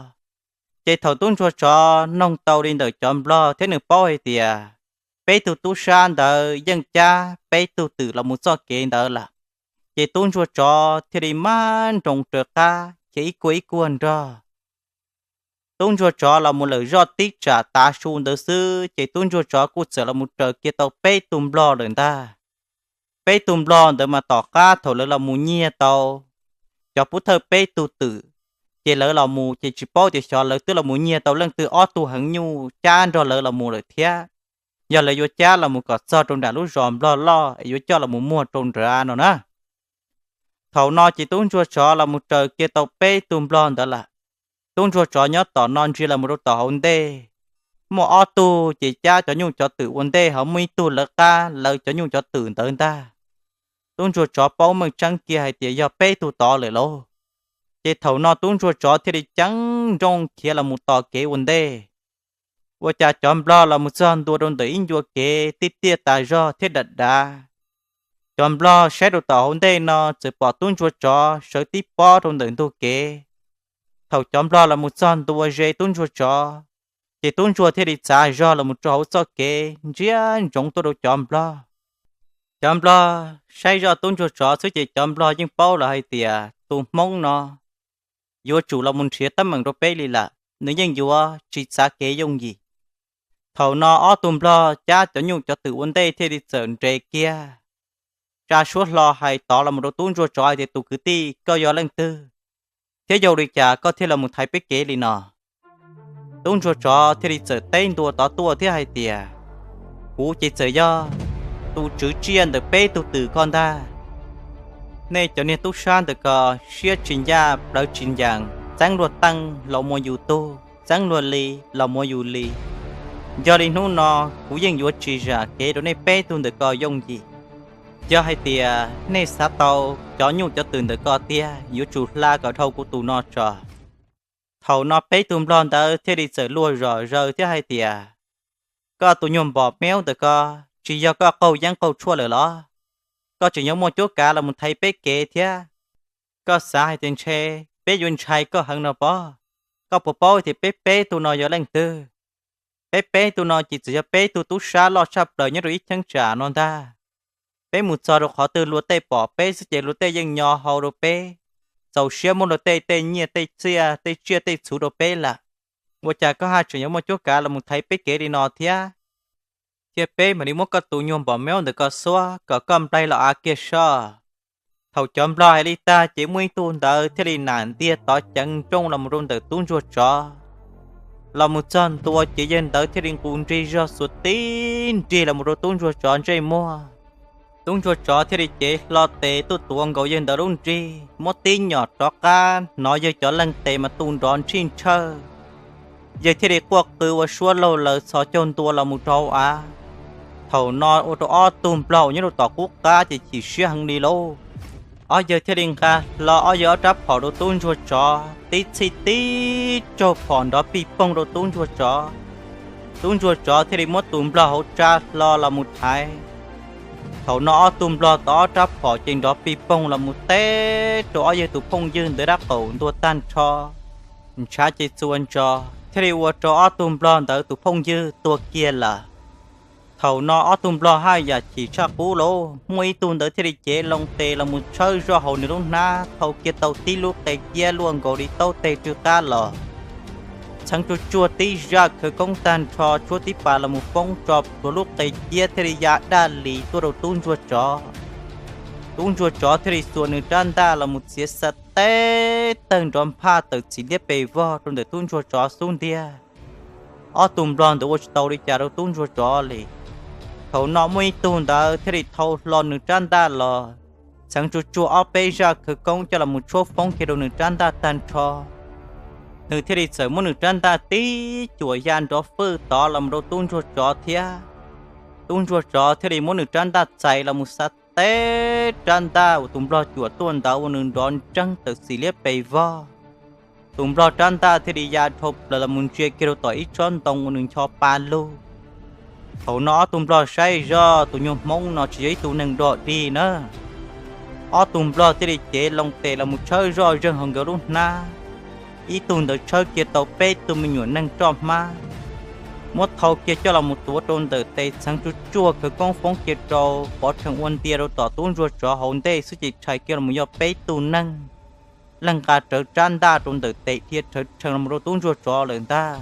Ces thaum tub ntsuag tsov noog tau li ntawm cov nplog thiab nws paub hais tias peb tug tub sab ntawd yeej cab peb tug twm los mus txoj kev ntawd lawm, ces tub ntsuag tsov thiaj li maj nroos raws qab khiav ib kuag ib kuag nrog. Tub ntsuag tsov los mus lawm zoj tib tsam tav su ntawd xwb ces tub ntsuag tsov kuj txawm los mus raws kiag tau peb tug nplog lawm ntag. Peb tug nplog ntawd mas tom qab thaum lawv los mus nyiag tau cov pub thawj peb tug twm, ces lawv los mus ces tsis paub tias xyov lawv twb los mus nyiag tau leej twg ob tug heev nyuj cab nrog lawv los mus lawm thiab, yog lawv yuav cab los mus kom txog rau nram lub zos nplog loj es yuav coj los mus muag rau nrad no na. Thaum no ces tub ntsuag tsov los mus raws kiag tau peb tug nplog ntawd lawm. Tub ntsuag tsov nyob tom no ntsia los mus rau tom hauv ntej, muaj ob tug ces cab cov nyuj cov twm ua ntej ho muaj ib tug lawv qab lawv cov nyuj cov twm ntawd ntag. Tub ntsuag tsov paub meej tseeb kiag hais tias yog peb tug tod lawm lauj. Ces thaum no tub ntsuag tsov thiaj li ceev nrooj khiav los mus tos kev ua ntej. Ua cas cov nplog los mus txog ntua rau ntawm ib ncua kev tiaj tiaj tas zog thiab dav dav. Cov nplog saib rau tom hauv ntej no txawm pom tub ntsuag tsov sawv tib pob rau ntawm ntug kev. Thaum cov nplog los mus txog ntua ze tub ntsuag tsov, ces tub ntsuag thiaj li txav zog los mus rau hauv txoj kev ntsia ntsoov tuaj rau cov nplog. Cov nplog saib zoj tub ntsuag tsov xwb ces cov nplog yeej paub lawm hais tias tus hmoob no yuav tsum los mus nrhiav teeb meem rau peb li lawm, nws yeej yuav tsis txav kev yooj yim. Thaum no ob tug nplog cab cov nyuj cov twm ua ntej thiaj li txawm nres kiag, tsa suab hlo hais tod los mus rau tub ntsuag tsov hais tias, tus kwv tij, koj yog leej twg, thiab yog li cas koj thiaj los mus thaiv peb kev li no? Tub ntsuag tsov thiaj li txawm teb ntua tod tuaj thiab hais tias, kuv ces txawm yog tus tswv tsiaj ntawm peb tug twm ko ntag. Nej cov niag tub sab ntawm ko siab tsis ncaj plawv tsis ncaas, txeeb luag teej los muaj yus tug, txeeb luag li los muaj yus li. Yog li hnub no kuv yeej yuav tsis zam kev rau nej peb tug ntawm ko yooj yim. Yog hais tias nej xav tau cov nyuj cov twm ntawm ko tiag yuav tsum hla kom dhau kuv tus no tso. Thaum no peb tug nplog ntawd thiaj li txawm luag zom zaws thiab hais tias, koj tus nyuag npom meub ntawm ko, tsis yog koj qaug yeeb qaug tshuaj lawm los? Koj tseem yuav muaj cuab kav los mus thaiv peb kev thiab. Koj xav hais tias ntshe peb yuav ntshai koj heev no pob? Koj puas paub tias peb peb tug no yog leej twg? Peb peb tug no ces txawm yog peb tug tub sab loj tshaj plaws nyob rau ib cheeb tsam no ntag. Peb mus txog rau qhov twg luag tej pom peb xwb ces luag tej yeej nyo hau rau peb, txaus siab muab luag tej tej nyiaj tej txiaj tej tsiaj tej txhuv rau peb lawm. Ua cas koj haj tseem yuav muaj cuab kav los mus thaiv peb kev li no thiab? Thiab peb mam li muab koj tus nyuag npom meub ntawm ko xuab kom koj nplaig los av kiag soj. Thaum cov nplog hais li tag ces muaj ib tug ntawd thiaj li nam ntiag tov ceev nrooj los mus rau ntawm tub ntsuag tsov. Los mus txog ntua ces yawg ntawd thiaj li nqus nrig zog xuas tib nrig los mus rau tub ntsuag tsov ntsej muag. Tub ntsuag tsov thiaj li cev hlo tes tuaj tuav nkaus yawg ntawd lub nrig, muab tib nyom rov qab hnov yawg cov leeg tes mas tu nrov ntshij ntshawj. Yawg thiaj li quaj qw ua suab laug laws txhos caug ntua los mus rau hauv av. Thaum no ua rau ob tug nplog uas nyob rau tom qub qab ces chim siab heev li lauj. Ob yawg thiaj li nqa hlo ob yawg ob rab phom rau tub ntsuag tsov, tib txhij tib tsaug phom nrov pij poog rau tub ntsuag tsov. Tub ntsuag tsov thiaj li muab tus nplog hauv tsa hlo los mus thaiv. Thaum no ob tug nplog tau ob rab phom ces nrov pij poog los mus teb rau ob yawg tus phooj ywg ntawd dab qaum ntua tag nrho, ntshav ces txua ntso, thiaj li ua rau ob tug nplog ntawd tus phooj ywg tuag kiag lawm. Thaum no ob tug nplog haj yam chim tshaj qub lauj, muaj ib tug ntawd thiaj li cev loo tes los mus tshawb zoj hauv nws lub hnab, thau kiag tau tib lub qe ciab luaj nkaus li taub teg rwg qab los. Txheev tsuag tsuag tib zaj khawv koob tag nrho tshuab tib pas los mus poob tso plhuav lub qe ciab thiaj li ya daj lis tuaj rau tub ntsuag tsov. Tub ntsuag tsov thiaj li xuas nws rab ntaj los mus txiav xa teb tawg nrov nphaj tawm txim liab pes vog rau ntawm tub ntsuag tsov xub ntiag. Ob tug nplog ntawd ua tsis tau li cas rau tub ntsuag tsov li. Thaum no muaj ib tug ntawd thiaj li thau hlo nws rab ntaj los, txheev tsuag tsuag ob peb zaj khawv koob coj los mus tshuab foob kiag rau nws rab ntaj tag nrho. Nws thiaj li txawm muab nws rab ntaj tib cuam ya nrov fwj tod los mus rau tub ntsuag tsov thiab. Tub ntsuag tsov thiaj li muab nws rab ntaj txais los mus xa teb rab ntaj uas tus nplog cuam tuaj ntawd ua nws nrov ntseeg tawm txim liab pes vog. Tus nplog rab ntaj thiaj li ya dhau plaws los mus ntsia kiag rau tom ib tsob ntoo uas nws ncho pa lug. Thaum no ob tug nplog saib zoj tus nyuag hmoob no tsis yog ib tug neeg dog dig na. Ob tug nplog thiaj li cev loo tes los mus tshawb zoj zeeg hauv nkawd lub hnab. ib tug ntawd tshawb kiag tau peb tug me nyuam neeg roj hmab, muab thau kiag coj los mus tuav rau ntawm tes, txheev tsuj tsuag khawv koob foob kiag rau, pov rhees ua ntia rau tom tub ntsuag tsov hauv ntej xwb ces rhais kiag los yog peb tug neeg, leej nqa rawv rab ntaj rau ntawm tes dhia rhawv rhees los rau tub ntsuag tsov lawm ntag.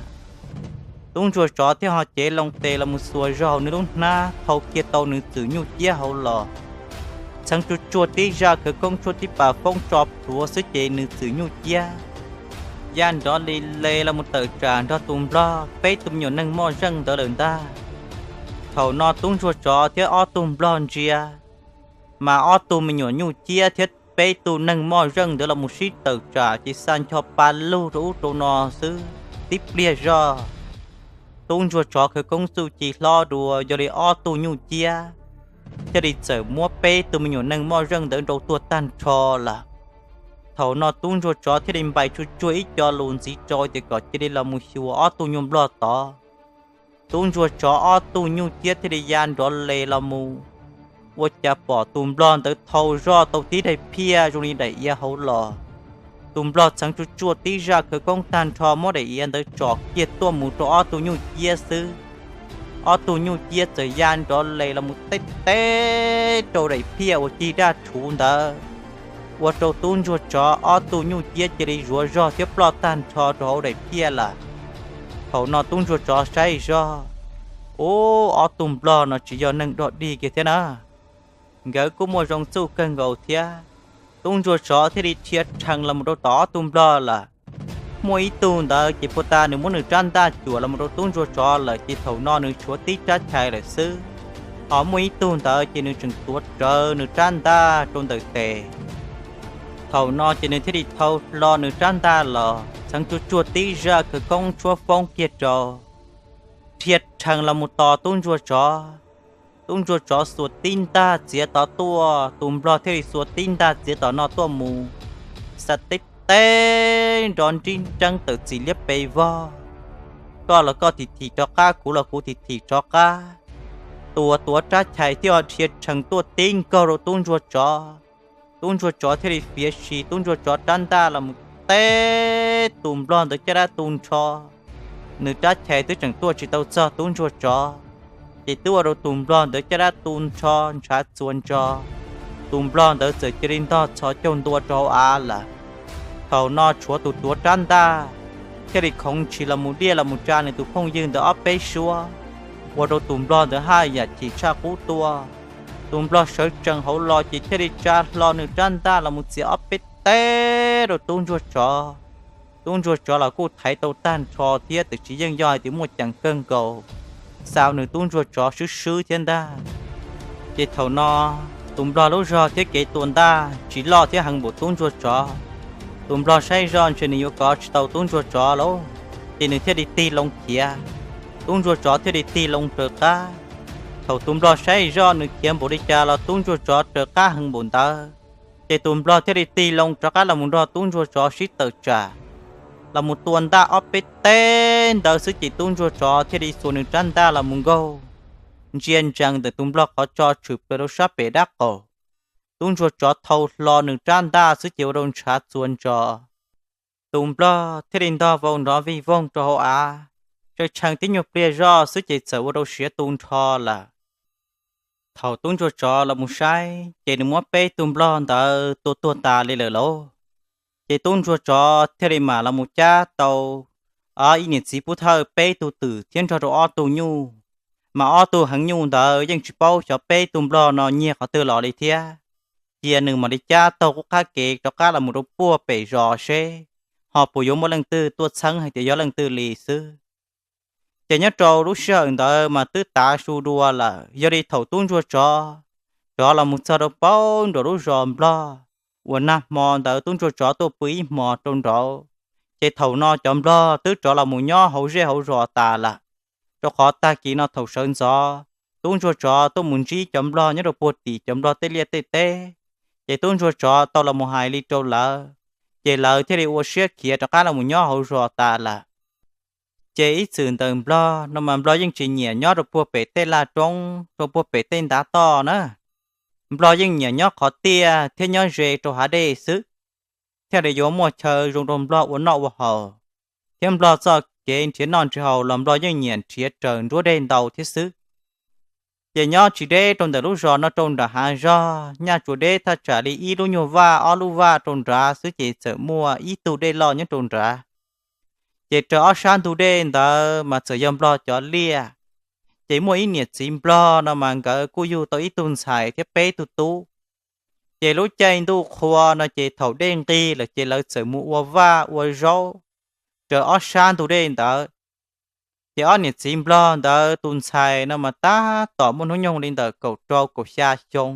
Tub ntsuag tsov thiaj ho cev loo tes los mus xuas zog hauv nws lub hnab, thau kiag tau nws txwm nyuj ciab hauv los, txheev tsuj tsuag tib zaj khawv koob tshuab tib pas foob tso plhuav xwb ces nws txwm nyuj ciab ya nrov li le los mus tawm tsam nrog tus nplog peb tug me nyuam neeg moj zeej ntawd lawm ntag. Thaum no tub ntsuag tsov thiab ob tug nplog ntsia, mas ob tug me nyuam nyuj ciab thiab peb tug neeg moj zeej ntawd los mus sib tawm tsam ces xa ncho pa lug rau ub rau no xwb. Tib pliag zog, tub ntsuag tsov khawv koob txuj ci hlob dua, yog li ob tug nyuj ciab thiaj li txawm muab peb tug me nyuam neeg moj zeej ntawd nrau tuag tag nrho lawm. Thaum no tub ntsuag tsov thiaj li npais tsuj tsuag ib co lus ntxiv rau tias kom cia li los mus xyuas ob tug nyuj nplog tod. Tub ntsuag tsov ob tug nyuj ciab thiaj li ya nrov les los mus, ua cas pom tus nplog ntawd thau zoj tau tib daim phiaj zoo li daim iav hauv los. Tus nplog txheev tsuj tsuag tib zaj khawv koob tag nrho muab daim iav ntawd tsom kiag tuaj mus rau ob tug nyuj ciab xwb, ob tug nyuj ciab txawm ya nrov les los mus teb teb rau daim phiaj uas cig daj rhuv ntawd, ua rau tub ntsuag tsov ob tug nyuj ciab cia li zuav zog thiab ploj tag nrho rau hauv daim phiaj lawm. Thaum no tub ntsuag tsov saib zog, ub, ob tug nplog no tsis yog neeg dog dig kiag thiab na, nkawd kuj muaj zoo txuj kawg nkaus thiab. Tub ntsuag tsov thiaj li rhia rhees los mus rau tom ob tug nplog lawm. Muaj ib tug ntawd ces puag ta nws muab nws rab ntaj cuam los mus rau tub ntsuag tsov lawm ces thaum no nws tshuav tib rab chais lawm xwb. Ho muaj ib tug ntawd ces nws tseem tuav rawv nws rab ntaj rau ntawm tes. Thaum no ces nws thiaj li thau hlo nws rab ntaj los txheev tsuj tsuag tib zaj khawv koob tshuab foob kiag rau, rhia rhees los mus tos tub ntsuag tsov. Tub ntsuag tsov xuas tib ntaj txiav tod tuaj, tus nplog thiaj li xuas tib ntaj txiav tom no tuaj mus, xa teb teb nrov nrib nreeb tawm txim liab pes vog. Koj los koj thim thim rov qab, kuv los kuv thim thim rov qab. Tus uas tuav rab chais thiaj ho rhia rhees tuaj tib nkaug rau tub ntsuag tsov. Tub ntsuag tsov thiaj li fiav si tub ntsuag tsov rab ntaj los mus teb tus nplog ntawd caj dab tu nrho. Nws rab chais twb tseem tuaj tsis tau txog tub ntsuag tsov, ces twb ua rau tus nplog ntawd caj dab tu nrho ntshav txuas ntso. Tus nplog ntawd txawm cia li ntog txhos caug ntua rau hauv av lawm. Thaum no tshuav tus tuav rab ntaj thiaj li khoov ntshis los mus diaj los mus tsa nws tus phooj ywg ntawd ob peb suab, ua rau tus nplog ntawd haj yam chim tshaj qub tuaj. Tus nplog sawv tsees hauv los ces thiaj li tsa hlo nws rab ntaj los mus txiav ob peb teb rau tub ntsuag tsov. Tub ntsuag tsov los kuj thaiv tau tag nrho thiab, tiam sis yeej yog hais tias muaj ceem kawg nkaus, xa nws tub ntsuag tsov swb swb thiab ntag. Ces thaum no tus nplog lub zog thiab kev tua ntaj tsis loj thiab heev npaum tub ntsuag tsov. Tus nplog saib zoj ntshe nws yuav kov tsis tau tub ntsuag tsov lauj, ces nws thiaj li tig loo khiav. Tub ntsuag tsov thiaj li tig loo raws qab. Thaum tus nplog saib zoj nws khiav npaum li cas los tub ntsuag tsov raws qab heev npaum ntawd, ces tus nplog thiaj li tig loo rov qab los mus nrog tub ntsuag tsov sib tawm tsam, los mus tua ntaj ob peb teb ntawd xwb ces tub ntsuag tsov thiaj li xuas nws rab ntaj los mus nkaug ntsia ntsees ntawm tus nplog qhov tso tshwm plaws rau sab pem dab qaum. Tub ntsuag tsov thau hlo nws rab ntaj xwb ces ua rau ntshav txuas ntso. Tus nplog thiaj li ntog vau nrov vij voog rau hauv av, tsawg tshee tib nyuag pliag zoj xwb ces txawm ua rau siav tu nrho lawm. Thaum tub ntsuag tsov los mus saib ces nws muab peb tug nplog ntawd tua tuag tas li lawm lauj. Ces tub ntsuag tsov thiaj li mam los mus cab tau ib niam txiv pub thawj peb tug twm thiab nrog rau ob tug nyuj, mas ob tug heev nyuj ntawd yeej tsis paub xyov peb tug nplog no nyiag qhov twg los li thiab. Cia nws mam li cab taug qub qab kev rov qab los mus rau puag pem zos seb ho puas yuav muaj leej twg tuaj txheeb hais tias yog leej twg li xwb. Ces nyob rau lub sij hawm ntawd mas twb tav su dua lawm, yog li thaum tub ntsuag tsov rov los mus txog rau paub nraum lub zos nplog uas nag hmo ntawd tub ntsuag tsov tuaj pw ib hmos rau nraud, ces thaum no cov nplog twb rov los mus nyob hauv zej hauv zos tas lawm. Rau qhov tag kis no thaum sawv ntxov tub ntsuag tsov tuaj mus ntsib cov nplog nyob rau puag tim cov nplog tej liaj tej teb, ces tub ntsuag tsov tau los mus hais li rau lawv, ces lawv thiaj li ua siab khiav rov qab los mus nyob hauv zos tas lawm. Ces ib txwm ntawm nplog no mas nplog yeej tsis nyiam nyob rau puag pem tej laj roob rau puag pem tej ntav toj na. Nplog yeej nyiam nyob qhov tiaj thiab nyob ze rau hav dej xwb. thiaj li yuav muaj chaw zoo rau nplog ua noj ua haus, thiab nplog txoj kev nrhiav noj nrhiav haus los nplog yeej nyiam nrhiav raws nruab dej ntau thiab xwb. Ces nyob tsis deb rau ntawm lub zos no rau nram hav zog nyaj tsuas deb thaj tsam li ib lub nyuag vaj ob lub vaj rau nrad xwb ces txawm muaj ib tug dej loj nyob rau nrad. Ces raws ob sab ntug dej ntawd mas txawm yog nplog cov liaj. Ces muaj ib niam txiv nplog no mas nkawd kuj yug tau ib tug ntxhais thiab peb tug tub. Ces lub caij ntuj qhua no ces thaum dej nqig lawm ces lawv txawm mus ua vaj ua zaub raws ob sab ntug dej ntawd. Ces ob niam txiv nplog ntawd tus ntxhais no mas tab tom muaj hnub nyoog li ntawm kaum rau kaum xya xyoo,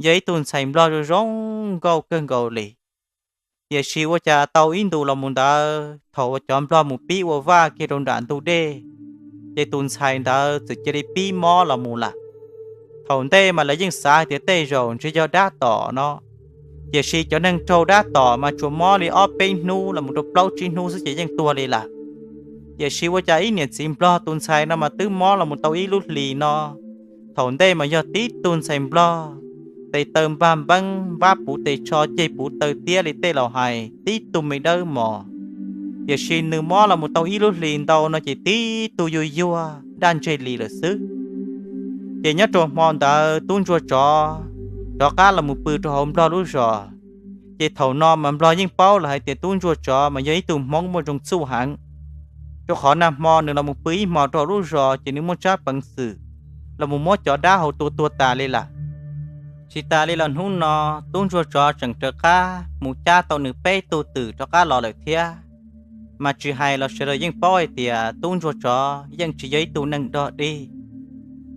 yog ib tug ntxhais nplog zoo zoo nkauj kawg nkaus li. Tiam sis ua cas tau ib ntus los mus ntawd thaum uas cov nplog mus pib ua vaj kiag rau nram ntug dej, ces tus ntxhais ntawd txawm cia li pib mob los mus lawm. Thaum ntej mas lawv yeej xav tias tej zaum ntshe yog dab tom no, tiam sis cov neeg raug dab tom mas tsuas mob li ob peb hnub los mus rau plaub tsib hnub xwb ces yeej tuag li lawm. Tiam sis ua cas ib niam txiv nplog tus ntxhais no mas twb mob los mus tau ib lub hlis no, thaum ntej mas yog tib tug ntxhais nplog, tes taw npag npeeb, npab puv tes tsho ceg puv taw tiab li tej laus hais, tib tug me dawb mos. Tiam sis nws mob los mus tau ib lub hlis ntau no ces tib tug yuag yuag daj ntseg li lawm xwb. Ces nyob rau hmo ntawd tub ntsuag tsov rov qab los mus pw rau hauv nplog lub zos. Ces thaum no mas nplog yeej paub lawm hais tias tub ntsuag tsov mas yog ib tug hmoob muaj zoo txuj heev, rau qhov nag hmo nws los mus pw ib hmo rau hauv lub zos ces nws muaj tsab peev xwm los mus muab cov dab hauv tua tuag tas li lawm. Tsis tas li los hnub no, tub ntsuag tsov tseem rov qab mus cab tau nws peb tug twm rov qab los lawm thiab. Mas tsis hais los sawv daws yeej paub hais tias tub ntsuag tsov yeej tsis yog ib tug neeg dog dig.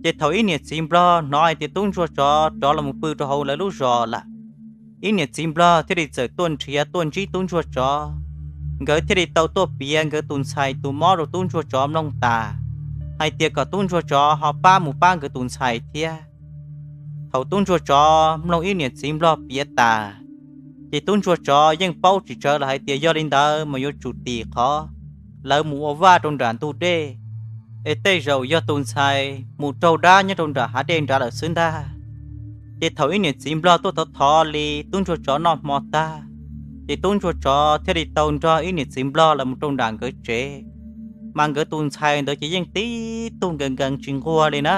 Ces thaum ib niam txiv nplog hnov hais tias tub ntsuag tsov rov los mus pw rau hauv lawv lub zos lawm, ib niam txiv nplog thiaj li txawm tuaj nrhiav tuaj ntsib tub ntsuag tsov. Nkawd thiaj li tau tuaj piav nkawd tus ntxhais tus mob rau tub ntsuag tsov mloog tas, hais tias kom tub ntsuag tsov ho pab mus pab nkawd tus ntxhais thiab. Thaum tub ntsuag tsov mloog ib niam txiv nplog piav tas, ces tub ntsuag tsov yeej paub tsis tsawg los hais tias yog li ntawd mas yuav tsum tim qhov lawv mus ua vaj rau nram ntug dej, es tej zaum yog tus ntxhais mus raug dab nyob rau nram hav dej nrad lawm xwb ntag. Ces thaum ib niam txiv nplog tuaj thov thov li tub ntsuag tsov noj hmo tag, ces tub ntsuag tsov thiaj li tau nrog ib niam txiv nplog los mus rau nram nkawd tsev. Mas nkawd tus ntxhais ntawd ces yeej tib tug nkees nkees tsis nquag li na.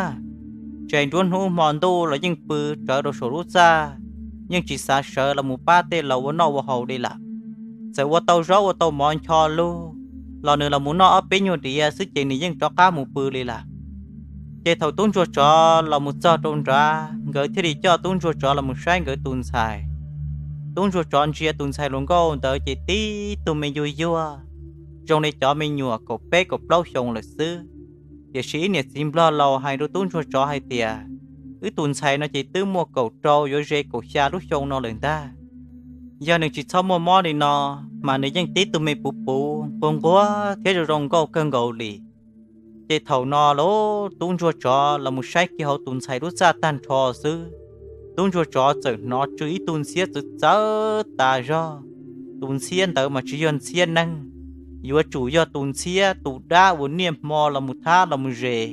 Tsais nruab hnub hmo ntuj los yeej pw rawv rau saum lub txaj, yeej tsis xav sawv los mus pab tej laus ua noj ua haus li lawm. Txawm ua tau zaub ua tau mov ncho lug los nws los mus noj ob peb nyuag diav xwb ces nws yeej rov qab mus pw li lawm. Ces thaum tub ntsuag tsov los mus txog rau nrad, nkawd thiaj li coj tub ntsuag tsov los mus saib nkawd tus ntxhais. Tub ntsuag tsov ntsia tus ntxhais hluas nkauj ntawd ces tib tug me yuag yuag, zoo li cov me nyuam kaum peb kaum plaub xyoo lawm xwb. Tiam sis ib niam txiv nplog laus hais rau tub ntsuag tsov hais tias, wb tus ntxhais no ces twb muaj kaum rau yuav ze kaum xya lub xyoo no lawm ntag. Yog nws tsis txhob muaj mob li no, mas nws yeej tib tug me puv puv nquag nquag thiab zoo zoo nkauj kawg nkaus li. Ces thaum no los tub ntsuag tsov los mus saib kiag hauv tus ntxhais lub txaj tag nrho xwb, tub ntsuag tsov txawm hnov tsw ib tug ntxhiab txawv txawv tas zog. Tus ntxhiab ntawd mas tsis yog ntxhiab neeg, yuav tsum yog tus ntxhiab tus dab uas niaj hmo los mus thab los mus zes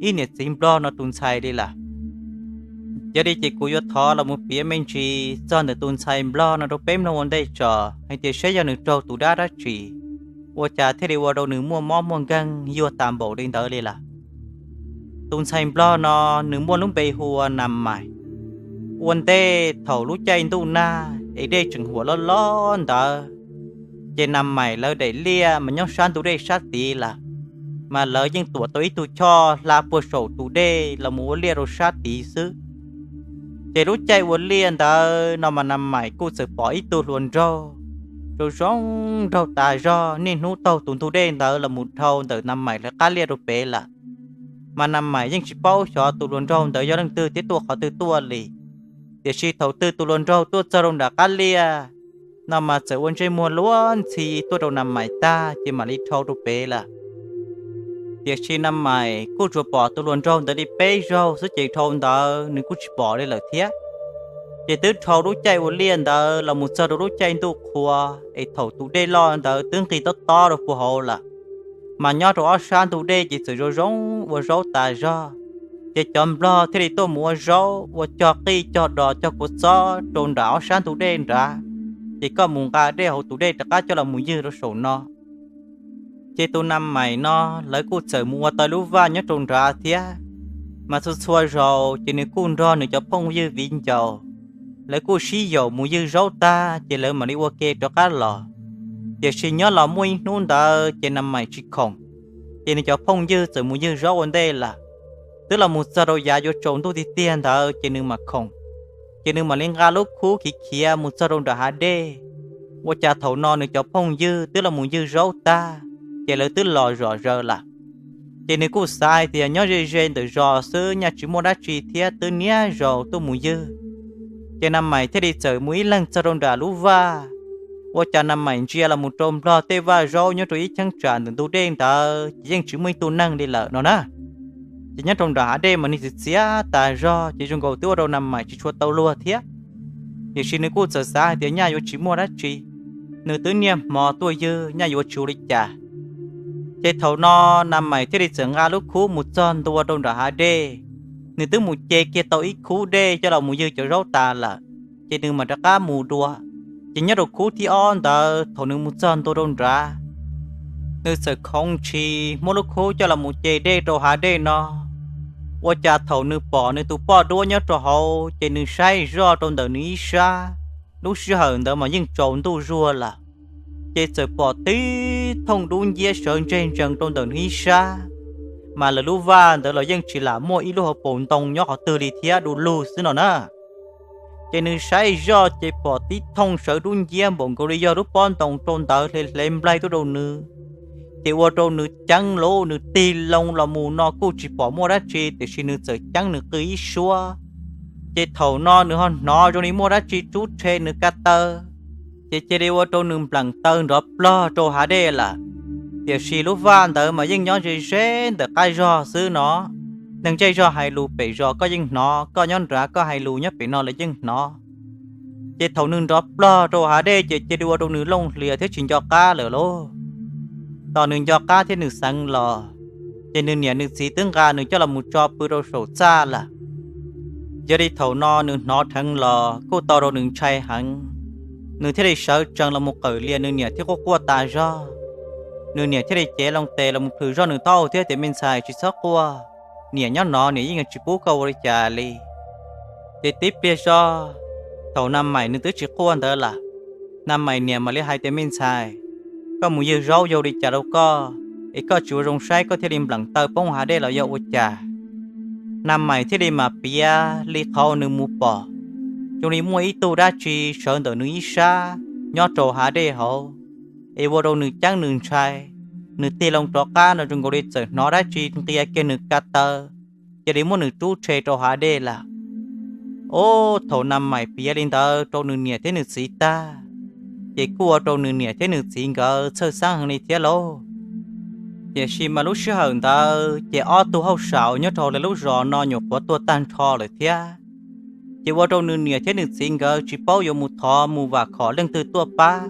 ib niam txiv nplog no tus ntxhais li lawm. Yog li ces kuv yuav thov los mus piav me ntsis txog ntawm tus ntxhais nplog no rau peb mloog ua ntej tso, hais tias saib yog nws raug tus dab dab tsi, ua cas thiaj li ua rau nws muaj mob muaj nkeeg yuag tas npaum li ntawd li lawm. Tus ntxhais nplog no nws muaj lub npe hu ua Nas Mais. Ua ntej thaum lub caij ntuj nag es dej tseem huam loj loj ntawd, ces Nas Mais lawv daim liaj mas nyob sab ntug dej sab tid lawm, mas lawv yeej tuam tau ib tug choj hla puag saum tus dej los mus ua liaj rau sab tid xwb. Ces lub caij ua liaj ntawd no mas Nas Mais kuj txawm pom ib tug hluas nraug, rau zoo nraug tas zog niaj hnub taug tus ntug dej ntawd los mus dhau ntawm Nas Mais lawv qab liaj rau pem lawm. Mas Nas Mais yeej tsis paub xyov tus hluas nraug ntawd yog leej twg thiab tuaj qhov twg tuaj li. Tiam sis thaum twg tus hluas nraug tuaj txog rau nram qab liaj no mas txawm ua ntsej muag luag ntxhi tuaj rau Nas Mais tag ces mam li dhau rau pem lawm. Tiam sis Nas Mais kuj tsuas pom tus hluas nraug ntawd li peb zaug xwb ces dhau ntawd nws kuj tsis pom li lawm thiab. Ces twb dhau lub caij ua liaj ntawd los mus txog rau lub caij ntuj qhua, es thaum tus dej loj ntawd twb nqig tob tob rau puag hauv lawm, mas nyob rau ob sab ntug dej ces txawm zoo zoo ua zaub tas zog. Ces cov nplog thiaj li tuaj mus ua zaub ua cog qij cog dos cog kua txob rau nram ob sab ntug dej nrad. ces koj mus nqa dej hauv tus dej rov qab coj los mus ywg rau saum no. Ces tus Nas Maim no lawv kuj txawm mus ua tau lub vaj nyob rau nrad thiab. Mas txhua txhua zaus ces nws kuj nrog nws cov phooj ywg viv ncaus, lawv kuj sib yaum mus ywg zaub tag ces lawv mam li ua ke rov qab los. Tiam sis nyob los muaj ib hnub ntawd ces Nas Maim tsis khoom, ces nws cov phooj ywg txawm mus ywg zaub ua ntej lawm. Twb los mus txog rau yav yuav tsaus ntuj tiag tiag ntawd ces nws mam khoom, ces nws mam li nqa lub khub khiav khiav mus txog rau nram hav dej. Ua cas thaum no nws cov phooj ywg twb los mus ywg zaub tag, ces lawv twb los zom zaws lawm. Ces nws kuj xav hais tias nyob ze ze ntawm zos xwb nyaj tsis muaj dab tsi thiab twb niaj zaus tuaj mus ywg. Ces Nas Maim thiaj li txawm mus ib leeg txog rau nram lub vaj. Ua cas Nas Maim ntsia los mus rau Nplog tej vaj zaub nyob rau ib cheeb tsam ntawm ntug dej ntawd ces yeej tsis muaj ib tug neeg li lawm no na. Ces nyob rau nram hav dej mas nws txiv txiav tas zog ces zoo nkaus twb ua rau Nas Maim tsis tshua tau luag thiab. Tiam sis nws kuj txawm xav hais tias nyaj yuav tsis muaj dab tsi, nws twb niaj hmo tuaj ywg nyaj yuav tsis ua li cas. Ces thaum no Nas Maim thiaj li txawm nqa lub khub mus txog ntua rau nram hav dej. Nws twb mus ce kiag tau ib khub dej coj los mus ywg cov zaub tas lawm, ces nws mam rov qab mus dua. Ces nyob rau khub thib ob ntawd thaum nws mus txog ntua rau nrad, nws txawm khoov ntshis muab lub khub coj los mus ce dej rau hav dej no. Ua cas thaum nws pom nws tus poj duab nyob rau hauv ces nws saib zoj rau ntawm nws ib sab, lub sij hawm ntawd mas yeej tsaus ntuj zuag lawm. Ces txawm pom tib thooj dub nciab sawv ntseg ntsees rau ntawm nws ib sab, mas lawv lub vaj ntawd los yeej tsis lam muaj ib lub hauv paus ntoo nyob qhov twg li thiab du lug xwb no na. Ces nws saib zoj ces pom tib thooj sawv dub nciab npaum nkaus li yog lub pob ntoo rau ntawd hle hle nplaig tuaj rau nws. Ces ua rau nws ceeb lub nws tig loo los mus no kuj tsis pom muaj dab tsi tiam sis nws txawm ceeb nws qw ib suab. Ces thaum no nws ho hnov zoo li muaj dab tsi rub rhe nws ka taw. Ces cia li ua rau nws npleem taw nrov plog rau hav dej lawm. Tiam sis lub vaj ntawd mas yeej nyob ze ze ntawm qab zog xwb no. Neeg zej zog hais lus pem zos koj yeej hnov, koj nyob nrad koj hais lus nyob pem no lawv yeej hnov. Ces thaum nws nrov plog rau hav dej ces cia li ua rau nws looj hlias thiab tsis nco qab lawm lauj. Tos nws nco qab thiab nws xeev los, ces nws niam nws txiv twb nqa nws coj los mus tso pw rau saum txaj lawm. Yog li thaum no nws hnov dheev los kuj tau rau nws ntshai heev, nws thiaj li sawv tsees los mus qawm lias nws niam thiab quaj quaj tas zog. Nws niam thiaj li cev loo tes los mus plhws zog nws taub hau thiab tias, Me ntxhais, tsis txhob quaj, niam nyob no niam yeej tsis pub koj ua li cas li. Ces tib pliag zog, thaum Nas Maim nws twb tsis quaj ntawd lawm, Nas Maim niam mam li hais tias, Me ntxhais, koj mus ywg zaub yog li cas rau koj es koj tsis ua zoo saib koj thiaj li npleem taw poob hav dej los yog ua cas? Nas Maim thiaj li mam piav li qhov nws mus pom, zoo li muaj ib tug dab tsi sawv ntawm nws ib sab nyob rau hav dej hauv, es ua rau nws ceeb nws ntshai. Nws tig loo rov qab no zoo nkaus li txawm hnov dab tsi nqia kiag nws ka taw, cia li muab nws rub rhe rau hav dej lawm. Ob, thaum Nas Maim piav li ntawd rau nws niam thiab nws txiv tag, ces kuj ua rau nws niam thiab nws txiv nkawd txhawj xeeb heev li thiab lauj. Tiam sis mas lub sij hawm ntawd ces ob tug hauj sam nyob rau hauv lawv lub zos no nyuam qhuav tuag tag nrho lawm thiab. Ces ua rau nws niam thiab nws txiv nkawd tsis paub yuav mus thov mus vam khom leej twg tuaj pab,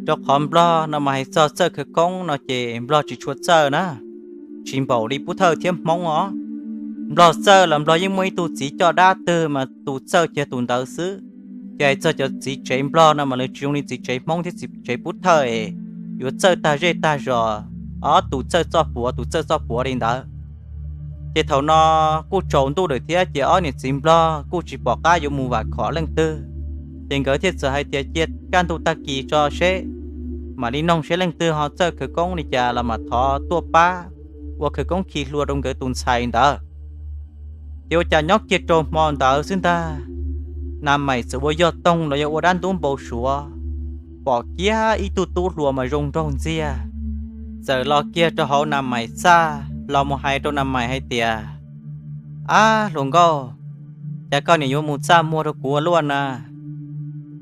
rau qhov Nplog no mas hais txog txawj khawv koob no ces Nplog tsis tshua txawj na, tsis npaum li Pub Thawj thiab Hmoob os. Nplog txawj los Nplog yeej muaj ib tug txiv coj dab twg mas tus txawj kiag tus ntawd xwb. Ces hais txog cov txiv tsev Nplog no mas lawv tsis zoo li txiv tsev Hmoob thiab txiv tsev Pub Thawj es yuav txawj tag zej tag zos, ob tus txawj txoj puav tus txawj txoj puav li ntawd. Ces thaum no kuj tsaus ntuj lawm thiab ces ob niam txiv Nplog kuj tsis pom qab yuav mus vam khom leej twg, ces nkawd thiaj txawm hais tias cia kaj ntug tag kis tso seb, mam li noog seb leej twg ho txawj khawv koob li cas los mam thov tuaj pab ua khawv koob khi hlua rau nkawd tus ntxhais ntawd. Ces ua cas nyob kiag rau hmo ntawd xwb ntag, Nas Maim txawm ua yog toog los yog ua dab ntub npau suav, pom kiag ib tug tub hluas mas zoo nraug ntxiag, txawm los kiag rau hauv Nas Maim txaj los mus hais rau Nas Maim hais tias, Ab hluas nkauj, cas koj niam yuav mus txaj muag rau kuv ua luaj na?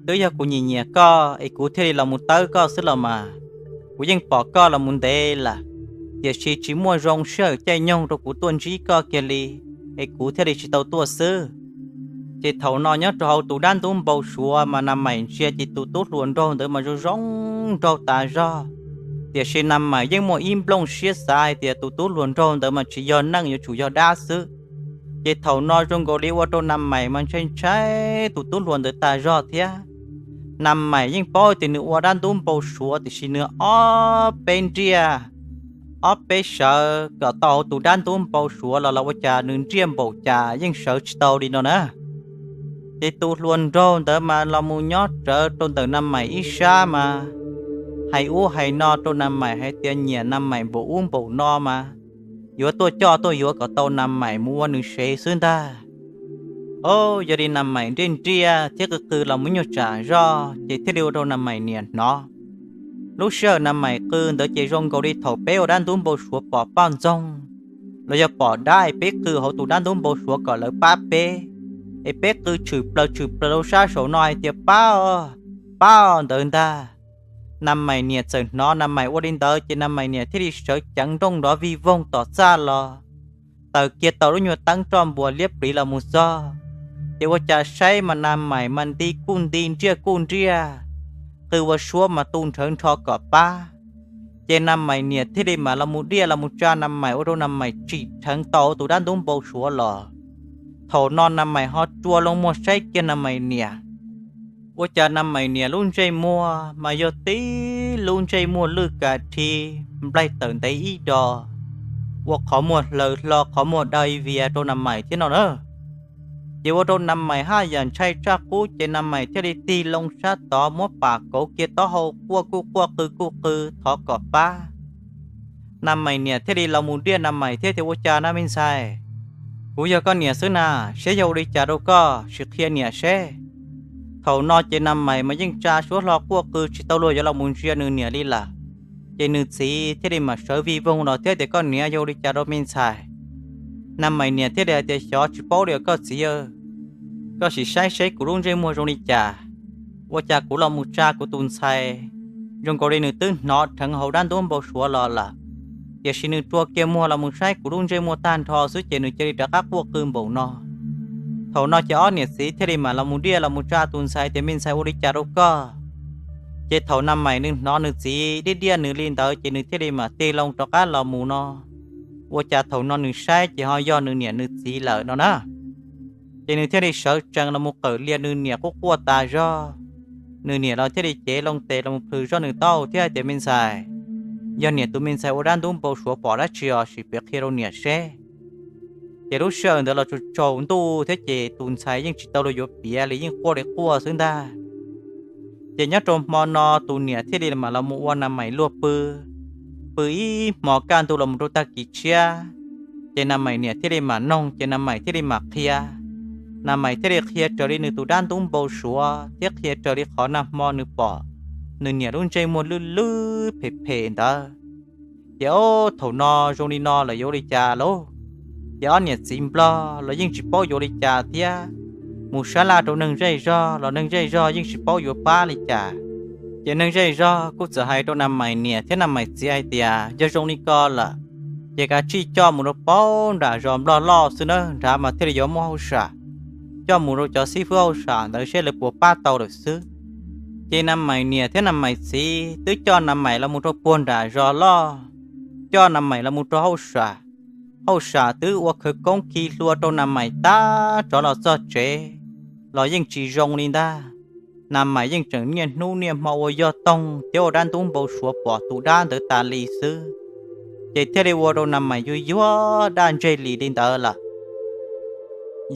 Twb yog kuv nyiam nyiam koj es kuv thiaj li los mus tawb koj xwb los mas. Kuv yeej pom koj los mus ntev lawm, tiam sis tsis muaj zoo sij hawm caij nyoog rau kuv tuaj ntsib koj kiag li, es kuv thiaj li tsis tau tuaj xwb. Ces thaum no nyob rau hauv tus dab ntub npau suav mas Nas Maim ntsia ces tus tub hluas nraug ntawd mas zoo zoo nraug tas zog, tiam sis Nas Maim yeej muaj ib nplooj siab xav hais tias tus tub hluas nraug ntawd mas tsis yog neeg yuav tsum yog dab xwb. Ces thaum no zoo nkaus li ua rau Nas Maim mas ntshai ntshai tus tub hluas ntawd tas zog thiab. Nas Maim yeej paub tias nws ua dab ntub npau suav tiam sis nws ob peb nriaj, ob peb sawv kom tau hauv tus dab ntub npau suav los los ua cas nws nriaj npaum cas yeej sawv tsis tau li no na. Ces tus hluas nraug ntawd mas los mus nyob rawv rau ntawm Nas Maim ib sab mas hais ub hais no rau Nas Maim hais tias nyiam Nas Maim npaum ub npaum no mas yuav tuaj coj tuaj yuav kom tau Nas Maim mus ua nws sev xwb ntag. Au, yog li Nas Maim nriaj nriaj thiab qw qw los mus nyuag tsam zoj ces thiaj li ua rau Nas Maim niam hnov. Lub sij hawm Nas Maim qw ntawd ces zoo nkaus li thaum peb ua dab ntub npau suav pom poj ntxoog los yog pom dab es peb qw hauv tus dab ntub npau suav kom lawv pab peb, es peb qw tshwm plaws tshwm plaws rau sab saum no hais tias pab os, pab os ntawd ntag. Nas Maim niam txawm hnov Nas Maim ua li ntawd ces Nas Maim niam thiaj li sawv ceev nrooj nrov vij voog tom txaj los, taws kiag tau lub nyuag teeb roj npuas liab pliv los mus txog. Ces ua cas saib mas Nas Maim mas nti kuj nti nriaj kuj nriaj, qw ua suab mas tu nrhawv nrho kom pab. Ces Nas Maim niam thiaj li mam los mus diaj los mus tsa Nas Maim ua rau Nas Maim tsim dheev tau tus dab ntub npau suav los. Thaum no Nas Maim ho rua loo muag saib kiag Nas Maim niam. Ua cas Nas Maim niam lub ntsej muag mas yog tib lub ntsej muag lwj kas rhi nplaig tawm ntev ib do, ua qhov muag hlaws hlo qhov muag dai vias rau Nas Maim thiab no na. Ces ua rau Nas Maim haj yam ntshai tsaj qub ces Nas Maim thiaj li tig loo sab tod muab pam kauv kiag taub hau quaj kuj quaj qw kuj qw thov kom pab. Nas Maim niam thiaj li los mus diaj Nas Maim thiab tias ua cas na me ntxhais, kuv yog koj niam xwb na, seb yog ua li cas rau koj sim qhia niam seb. Thaum no ces Nas Maim mas yeej tsa suab hlo quaj qw tsis tau luag yuav los mus ntsia nws niam li lawm. Ces nws txiv thiaj li mam sawv vij voog los thiab tias koj niam yog ua li cas rau me ntxhais. Nas Maim niam thiaj li hais tias xyov tsis paub li os koj txiv, koj sim saib seb kuv lub ntsej muag zoo li cas. Ua cas kuv los mus tsa kuv tus ntxhais zoo nkaus li nws twb hnov dheev hauv dab ntub npau suav los lawm, tiam sis nws rua kiag muag los mus saib kuv lub ntsej muag tag nrho xwb ces nws cia li rov qab quaj qw npaum no. Thaum no ces ob niam txiv thiaj li mam los mus diaj los mus tsa tus ntxhais tias me ntxhais ua li cas rau koj. Ces thaum Nas Maim nws hnov nws txiv diaj diaj nws li ntawd ces nws thiaj li mam tig loo rov qab los mus no. Ua cas thaum no nws saib ces ho yog nws niam nws txiv lawm no na. Ces nws thiaj li sawv tsees los mus qawm lias nws niam quj quaj tas zog. Nws niam los thiaj li cev loo tes los mus plhws zoj nws taub hau thiab hais tias me ntxhais, yog niam tus me ntxhais ua dab ntub npau suav pom dab tsi os sim piav qhia rau niam seb. Ces lub sij hawm ntawd los tsaus tsaus ntuj thiab ces tus ntxhais yeej tsis tau luag yuav piav li yeej quaj li quaj xwb ntag. Ces nyob rau hmo no tus niam thiaj li mam los mus ua Nas Maim luag pw, pw ib hmo kaj ntug los mus rau tag kis tshiab. Ces Nas Maim niam thiaj li mam noog ces Nas Maim thiaj li mam qhia. Nas Maim thiaj li qhia raws li nws tus dab ntub npau suav thiab qhia raws li qhov nag hmo nws pom nws niam lub ntsej muag lwj lwj phem phem ntawd. Ces ob thaum no zoo li no lawm yuav ua li cas lauj? Ces ob niam txiv nplog los yeej tsis paub yuav ua li cas thiab, mus sab laj rau neeg zej zog los neeg zej zog yeej tsis paub yuav pab li cas. Ces neeg zej zog kuj txawm hais rau Nas Maim niam thiab Nas Maim txiv hais tias yog zoo li ko lawm, ces kav tsij coj mus rau pab nram zos nplog loj xwb na nrad mas thiaj li yuav muaj hauj sam. Coj mus rau cov xib fwb hauj sam ntawd seb lawv puas pab tau lawm xwb. Ces Nas Maim niam thiab Nas Maim txiv twb coj Nas Maim los mus rau puag nram zos loj, coj Nas Maim los mus rau hauj sam. Hauj sam twb ua khawv koob khi hlua rau Nas Maim tag tsov los txog tsev los yeej tsis zoo li ntag. Nas Maim yeej tseem niaj hnub niaj hmo ua yog toog thiab ua dab ntub npau suav pom tus dab ntawd tas li xwb, ces thiaj li ua rau Nas Maim yuag yuag daj ntseg li li ntawd lawm.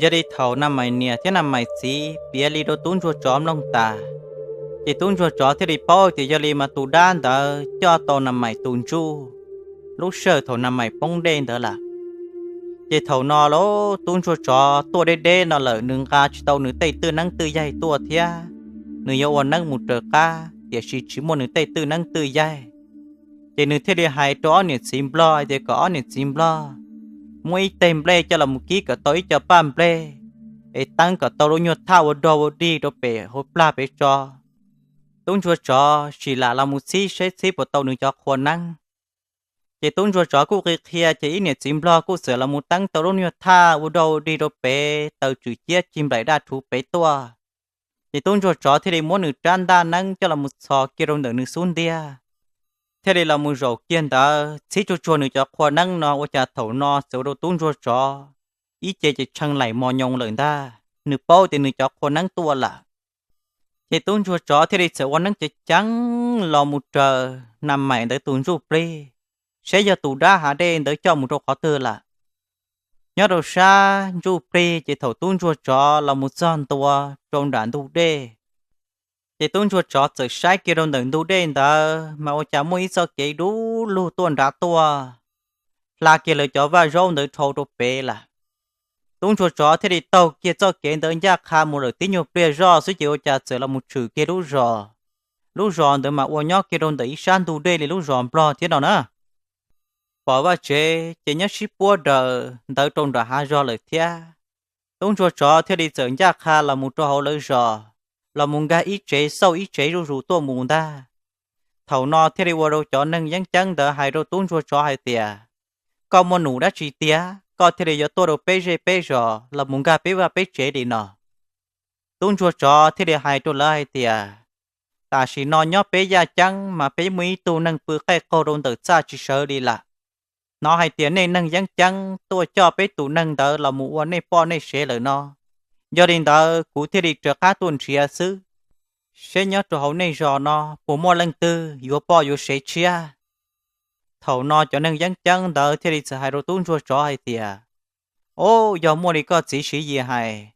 Yog li thaum Nas Maim niam thiab Nas Maim txiv piav li rau tub ntsuag tsov mloog tas, ces tub ntsuag tsov thiaj li paub tias yog li mas tus dab ntawd coj tau Nas Maim tus ntsuj lub sij hawm thaum Nas Maim poob dej ntawd lawm. Ces thaum no lauj, tub ntsuag tsov tuaj deb deb no lawm, nws nqa tsis tau nws tej twj neeb twj yaig tuaj thiab, nws yuav ua neeb mus raws qab tiam sis tsis muaj nws tej twj neeb twj yaig. Ces nws thiaj li hais rau ob niam txiv nplog hais tias kom ob niam txiv nplog muab ib teg nplej coj los mus kib kom tau ib co paj nplej, es teeb kom tau lub nyuag thaj ua dog ua dig rau pem hauv plag pem tso. Tub ntsuag tsov sim lam los mus txhib seb txhib puas tau nws cov qhua neeb. Ces tub ntsuag tsov kuj qhia qhia ces ib niam txiv nplog kuj txawm los mus teeb tau lub nyuag thaj ua dog ua dig rau pem taw tswm ciab cig nplaim daj rhuv pem tuaj. Ces tub ntsuag tsov thiaj li muab nws rab ntaj neeb coj los mus txhos kiag rau ntawm nws xub ntiag, thiaj li los mus zaum kiag ntawd txhib tsuag tsuag nws cov qhua neeb no ua cas thaum no txawm ua rau tub ntsuag tsov ib ce ces tshee laim mos nyoos lawm ntag, nws paub tias nws cov qhua neeb tuaj lawm. Ces tub ntsuag tsov thiaj li txawm ua neeb ceev ceev los mus raws nas maim ntawd tus ntsuj plig, saib yog tus dab hav dej ntawd coj mus rau qhov twg lawm. Nyob rau sab ntsuj plig ces thaum tub ntsuag tsov los mus txog ntua rau nram ntug dej, ces tub ntsuag tsov txawm saib kiag rau ntawm ntug dej ntawd mas ua cas muaj ib txoj kev dub lug tuaj nrad tuaj, hla kiag lawv cov vaj zaub ntawd dhau rau pem lawm. Tub ntsuag tsov thiaj li taug kiag txoj kev ntawd ncaj qha mus lawm tib nyuag pliag zoj xwb ces ua cas txawm los mus tshwm kiag lub zos. Lub zos ntawd mas ua nyob kiag rau ntawm ib sab ntug dej li lub zos Nplog thiab no na. Pom vaj tsev ces nyob sib puab daws ntawd rau nram hav zog lawm thiab. Tub ntsuag tsov thiaj li txawm ncaj qha los mus rau hauv lawv zos, los mus nkag ib tsev xauj ib tsev zuj zus tuaj mus ntag. Thaum no thiaj li ua rau cov neeg yeeb ceeb ntawd hais rau tub ntsuag tsov hais tias, koj muaj num dab tsi tiag koj thiaj li yuav tuaj rau peb zej peb zos los mus nkag peb vaj peb tsev li no? Tub ntsuag tsov thiaj li hais rau lawv hais tias, tam sim no nyob peb yaj ceeb mas peb muaj ib tug neeg pw qaij qaug rau ntawm txaj tsis sawv li lawm. Hnov hais tias nej neeg yeeb ceeb tuaj coj peb tus neeg ntawd los mus ua nej poj nej sev lawm no. Yog li ntawd kuv thiaj li rov qab tuaj nrhiav xwb, seb nyob rau hauv nej zos no puas muaj leej twg yuav poj yuav sev tshiab. Thaum no cov neeg yeeb ceeb ntawd thiaj li txawm hais rau tub ntsuag tsov hais tias, o, yog muaj li koj txiv Siv Yis hais,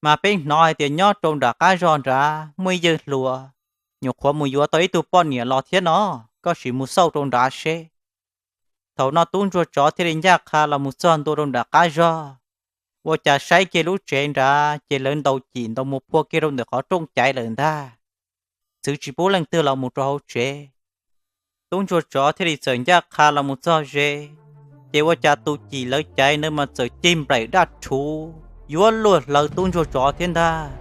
mas peb hnov hais tias nyob rau nram qab zog nrad muaj ib yawg hluas nyuam qhuav mus yuav tau ib tug poj niam los thiab no, koj sim mus xauj rau nrad seb. Thaum no tub ntsuag tsov thiaj li ncaj qha los mus txog ntua rau nram qab zog, ua cas saib kiag lub tsev nrad ces lawv ntaus cim ntaus mus phua kiag rau ntawm qhov rooj caiv lawm ntag, txwv tsis pub leej twg los mus rau hauv tsev. Tub ntsuag tsov thiaj li txawm ncaj qha los mus txog ze, ces ua cas tus cim lawv caiv ntawd mas txawm cig nplaim daj rhuv yuav luag hlawv tub ntsuag tsov thiab ntag.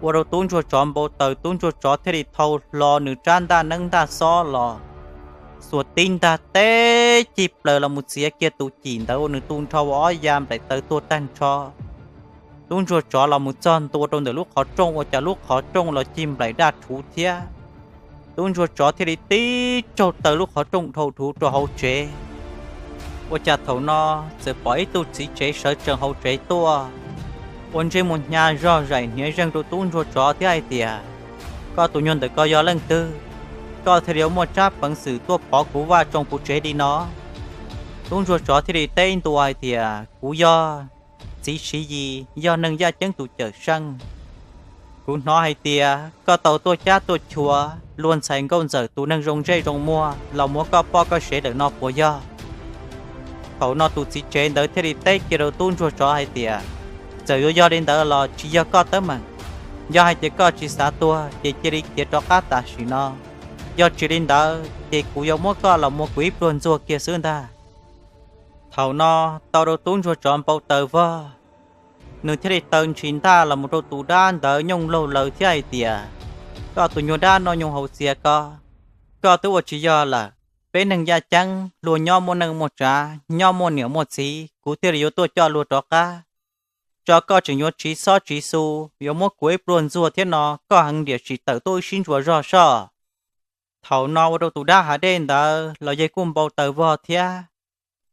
Ua rau tub ntsuag tsov npau taws, tub ntsuag tsov thiaj li thau hlo nws rab ntaj neeb ntaj xob los, xuas tib ntag teb cig plaws los mus txiav kiag tus cim ntawd ua nws tu nrho ua ob ya nplaim taws tuag tag nrho. Tub ntsuag tsov los mus txog ntua rau ntawm lub qhov rooj ua cas lub qhov rooj los cig nplaim daj rhuv thiab. Tub ntsuag tsov thiaj li tib tsaug taw lub qhov rooj dhau rhuv rau hauv tsev. Ua cas thaum no txawm pom ib tug txiv tsev sawv tsees hauv tsev tuaj, ua ntsej muag hnyav zog zaim hniav zeeg rau tub ntsuag tsov thiab hais tias, koj tus nyuag ntawm ko yog leej twg, koj thiaj li yuav muaj tsab peev xwm tuaj pov kuv vaj tsoo kuv tsev li no? Tub ntsuag tsov thiaj li teb ntua hais tias, kuv yog txiv Siv Yis, yog neeg yaj ceeb tus cawm seej. Kuv hnov hais tias koj tau tuaj cab tuaj chua luag ntxhais nkauj ntxawm tus neeg zoo ntsej zoo muag los muab koj poj koj sev lawm no puas yog? Thaum no tus txiv tsev ntawd thiaj li teb kiag rau tub ntsuag tsov hais tias, txawm yuav yog li ntawd los tsis yog koj teeb meem. Yog hais tias koj tsis xav tuag ces cia li khiav rov qab tam sim no, yog tsis li ntawd ces kuv yuav muab koj los muab kuv ib pluag ntxuag kiag xwb ntag. Thaum no tau rau tub ntsuag tsov npau taws vog, nws thiaj li taw ntshis ntaj los mus rau tus dab ntawd nyooj laug laws thiab hais tias, koj tus nyuag dab noj nyoog haus txias ko, koj twb ua tsis yog lawm. Peb neeg yaj ceeb luag nyob muaj neej muaj tsav, nyob muaj niam muaj txiv, kuv thiaj li yuav tuaj coj luag rov qab. Tso koj tseem yuav tsiv xob tsiv xu, yuav muab kuv ib pluag ntxuag thiab no, koj heev diam sim tawm tuaj wb sib ntsuas zog soj. Thaum no ua rau tus dab hav dej ntawd los yawg kuj npau taws vog thiab.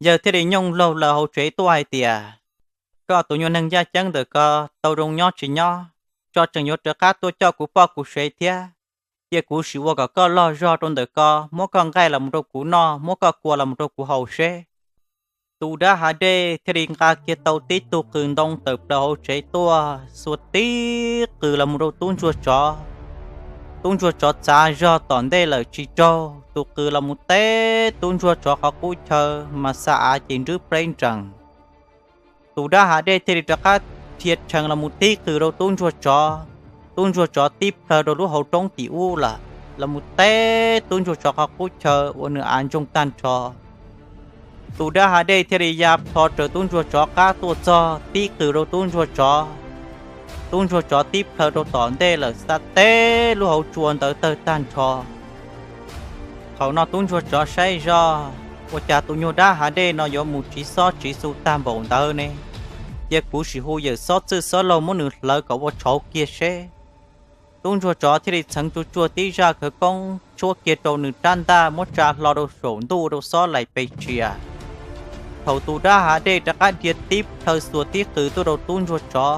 Yawg thiaj li nyooj laug laws hauv tsev tuaj hais tias, koj tus nyuag neeg yaj ceeb ntawm ko, tau zoo nyob tsis nyob, tso tseem yuav rov qab tuaj coj kuv poj kuv sev thiab. Cia kuv sim ua kom koj loj zog rau ntawm ko, muab koj nqaij los mus rau kuv noj, muab koj kua los mus rau kuv haus seb. Tus dab hav dej thiaj li nqa kiag tau tib tug qws ntoo tawm plaws hauv tsev tuaj xuas tib qws los mus rau tub ntsuag tsov. Tub ntsuag tsov txav zog tom ntej lawm tsis raug, tus qws los mus teb tub ntsuag tsov qhov qub chaw mas xa av ces nrwb pleb nrees. Tus dab hav dej thiaj li rov qab dhia tshee los mus tib qws rau tub ntsuag tsov. Tub ntsuag tsov tib plhaw rau lub hauv roob tim ub lawm, los mus teb tub ntsuag tsov qhov qub chaw ua nws av ntsoog tag nrho. Tus dab hav dej thiaj li ya plho raws tub ntsuag tsov qab tuaj txog tib qws rau tub ntsuag tsov. Tub ntsuag tsov tib plhaw rau tom ntej lawm xa teb lub hauv tsua ntawd tawg tag nrho. Thaum no tub ntsuag tsov saib zog, ua cas tus nyuag dab hav dej no yuav mus tsiv xob tsiv xu tag npaum ntawd ne? Cia kuv sim hu yawm xob txwj xob laug muab nws hlawv kom ua tshauv kiag seb. Tub ntsuag tsov thiaj li txheev tsuj tsuag tib zaj khawv koob tshuab kiag rau nws rab ntaj muab tsa hlo rau saum ntuj rau xob laim pes tsia. Thaum tus dab hav dej rov qab dhia tib plhaw xuas tib qws tuaj rau tub ntsuag tsov,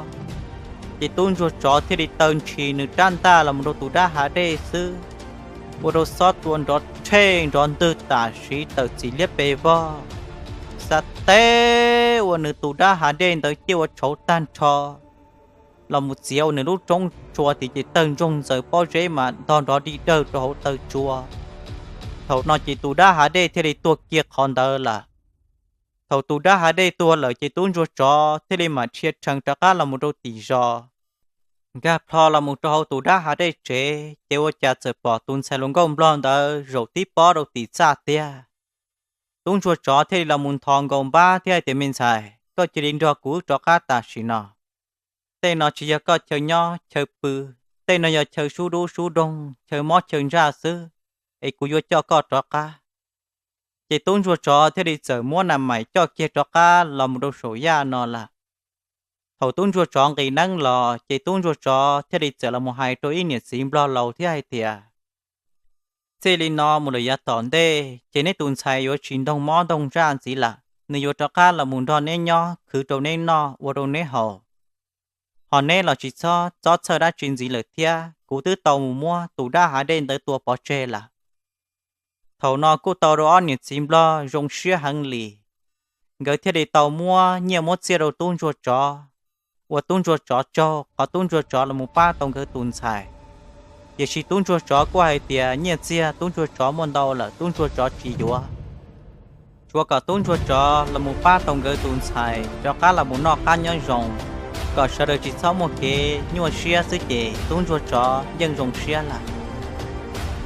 Ces tub ntsuag tsov thiaj li taw ntshis nws rab ntaj los mus rau tus dab hav dej xwb, ua rau xob tua nrov rhej nrov ntwg tam sim tawm txim liab pes vog. Xav teb ua nws tus dab hav dej ntawd ciaj ua tshauv tag nrho los mus txiav ua nws lub roob tsua tim ces tawg ntsoog ntxaws pob zeb mas ntog nrov dig dawg rau hauv taw tsua. Thaum no ces tus dab hav dej thiaj li tuag kiag qhov ntawd lawm. Thaum tus dab hav dej tuag lawm ces tub ntsuag tsov thiaj li mam rhia rhees rov qab los mus rau tim zos. Nkag plho los mus rau hauv tus dab hav dej tsev ces ua cas txawm pom tus ntxhais hluas nkauj nplog ntawd zaum tib pob rau tim txaj tiag. Tub ntsuag tsov thiaj li los mus nthos nkaus npab thiab hais tias, Me ntxhais, koj cia li nrog kuv wb rov qab tam sim no. Tej no tsis yog koj chaw nyob chaw pw, tej no yog chaw sub dub sub doog, chaw mob chaw ntsaj xwb, es kuv yuav coj koj rov qab. Ces tub ntsuag tsov thiaj li txawm muab nas maim coj kiag rov qab los mus rau saum yaj no lawm. Thaum tub ntsuag tsov nqis neeb los ces tub ntsuag tsov thiaj li txawm los mus hais rau ib niam txiv nplog laus thiab hais tias, Txij li no mus lawm yav tom ntej ces neb tus ntxhais yuav tsis ntoog mob ntoog ntsaj ntxiv lawm, nws yuav rov qab los mus nrog neb nyob khwv rau neb noj ua rau neb haus. Ho neb los tsis txhob txhawj dab tsi ntxiv lawm thiab, kuv twb tau mus muab tus dab hav dej ntawd tua pov tseg lawm. Thaum no kuj tau rau ob niam txiv nplog zoo siab heev li, nkawd thiaj li tau muab nyiaj muab txiaj rau tub ntsuag tsov, ua tub ntsuag tsov tsaug qhov tub ntsuag tsov los mus pab tau nkawd tus ntxhais. Tiam sis tub ntsuag tsov kuj hais tias nyiaj txiag tub ntsuag tsov muaj ntau lawm, tub ntsuag tsov tsis yuav, tsuav kom tub ntsuag tsov los mus pab tau nkawd tus ntxhais rov qab los mus noj qab nyob zoo, kom sawv daws tsis txhob muaj kev nyuaj siab xwb ces tub ntsuag tsov yeej zoo siab lawm.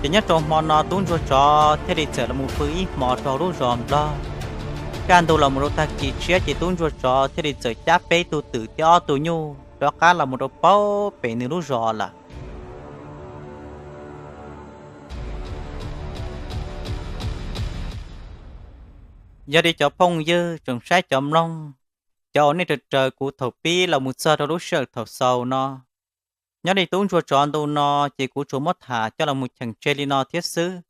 Ces nyob rau hmo no tub ntsuag tsov thiaj li txawm los mus pw ib hmos rau lub zos nplog. Kaj ntug los mus rau tag kis tshiab ces tub ntsuag tsov thiaj li txawm cab peb tug twm thiab ob tug nyuj rov qab los mus rau paub pem nws lub zos lawm. Yog li cov phooj ywg tsoom saib cov mloog, cov uas nej raws raws kuv thaum pib los mus txog rau lub sij hawm thaum xaus no, nyob li tub ntsuag tsov ntu no ces kuv tsuas muab tham coj los mus cheem tseg li no thiab xwb.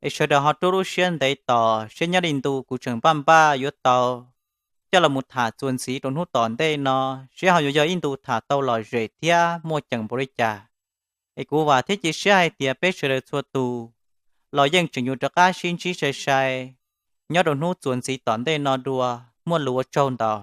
Es sawv daws ho rub lub siab ntev tos seb nyob li ntu kuv tseem npaj npaj yuav tau coj los mus tham txuas ntxiv rau hnub tom ntej no, seb ho yuav yog ib ntu tham tau lom zem thiab muaj ceem npaum li cas. Es kuv vam thiab cia siab hais tias peb sawv daws txhua tus los yeej tseem yuav rov qab sib ntsib sai sai nyob rau hnub txuas ntxiv tom ntej no dua. Muaj lus ua tsaug ntau.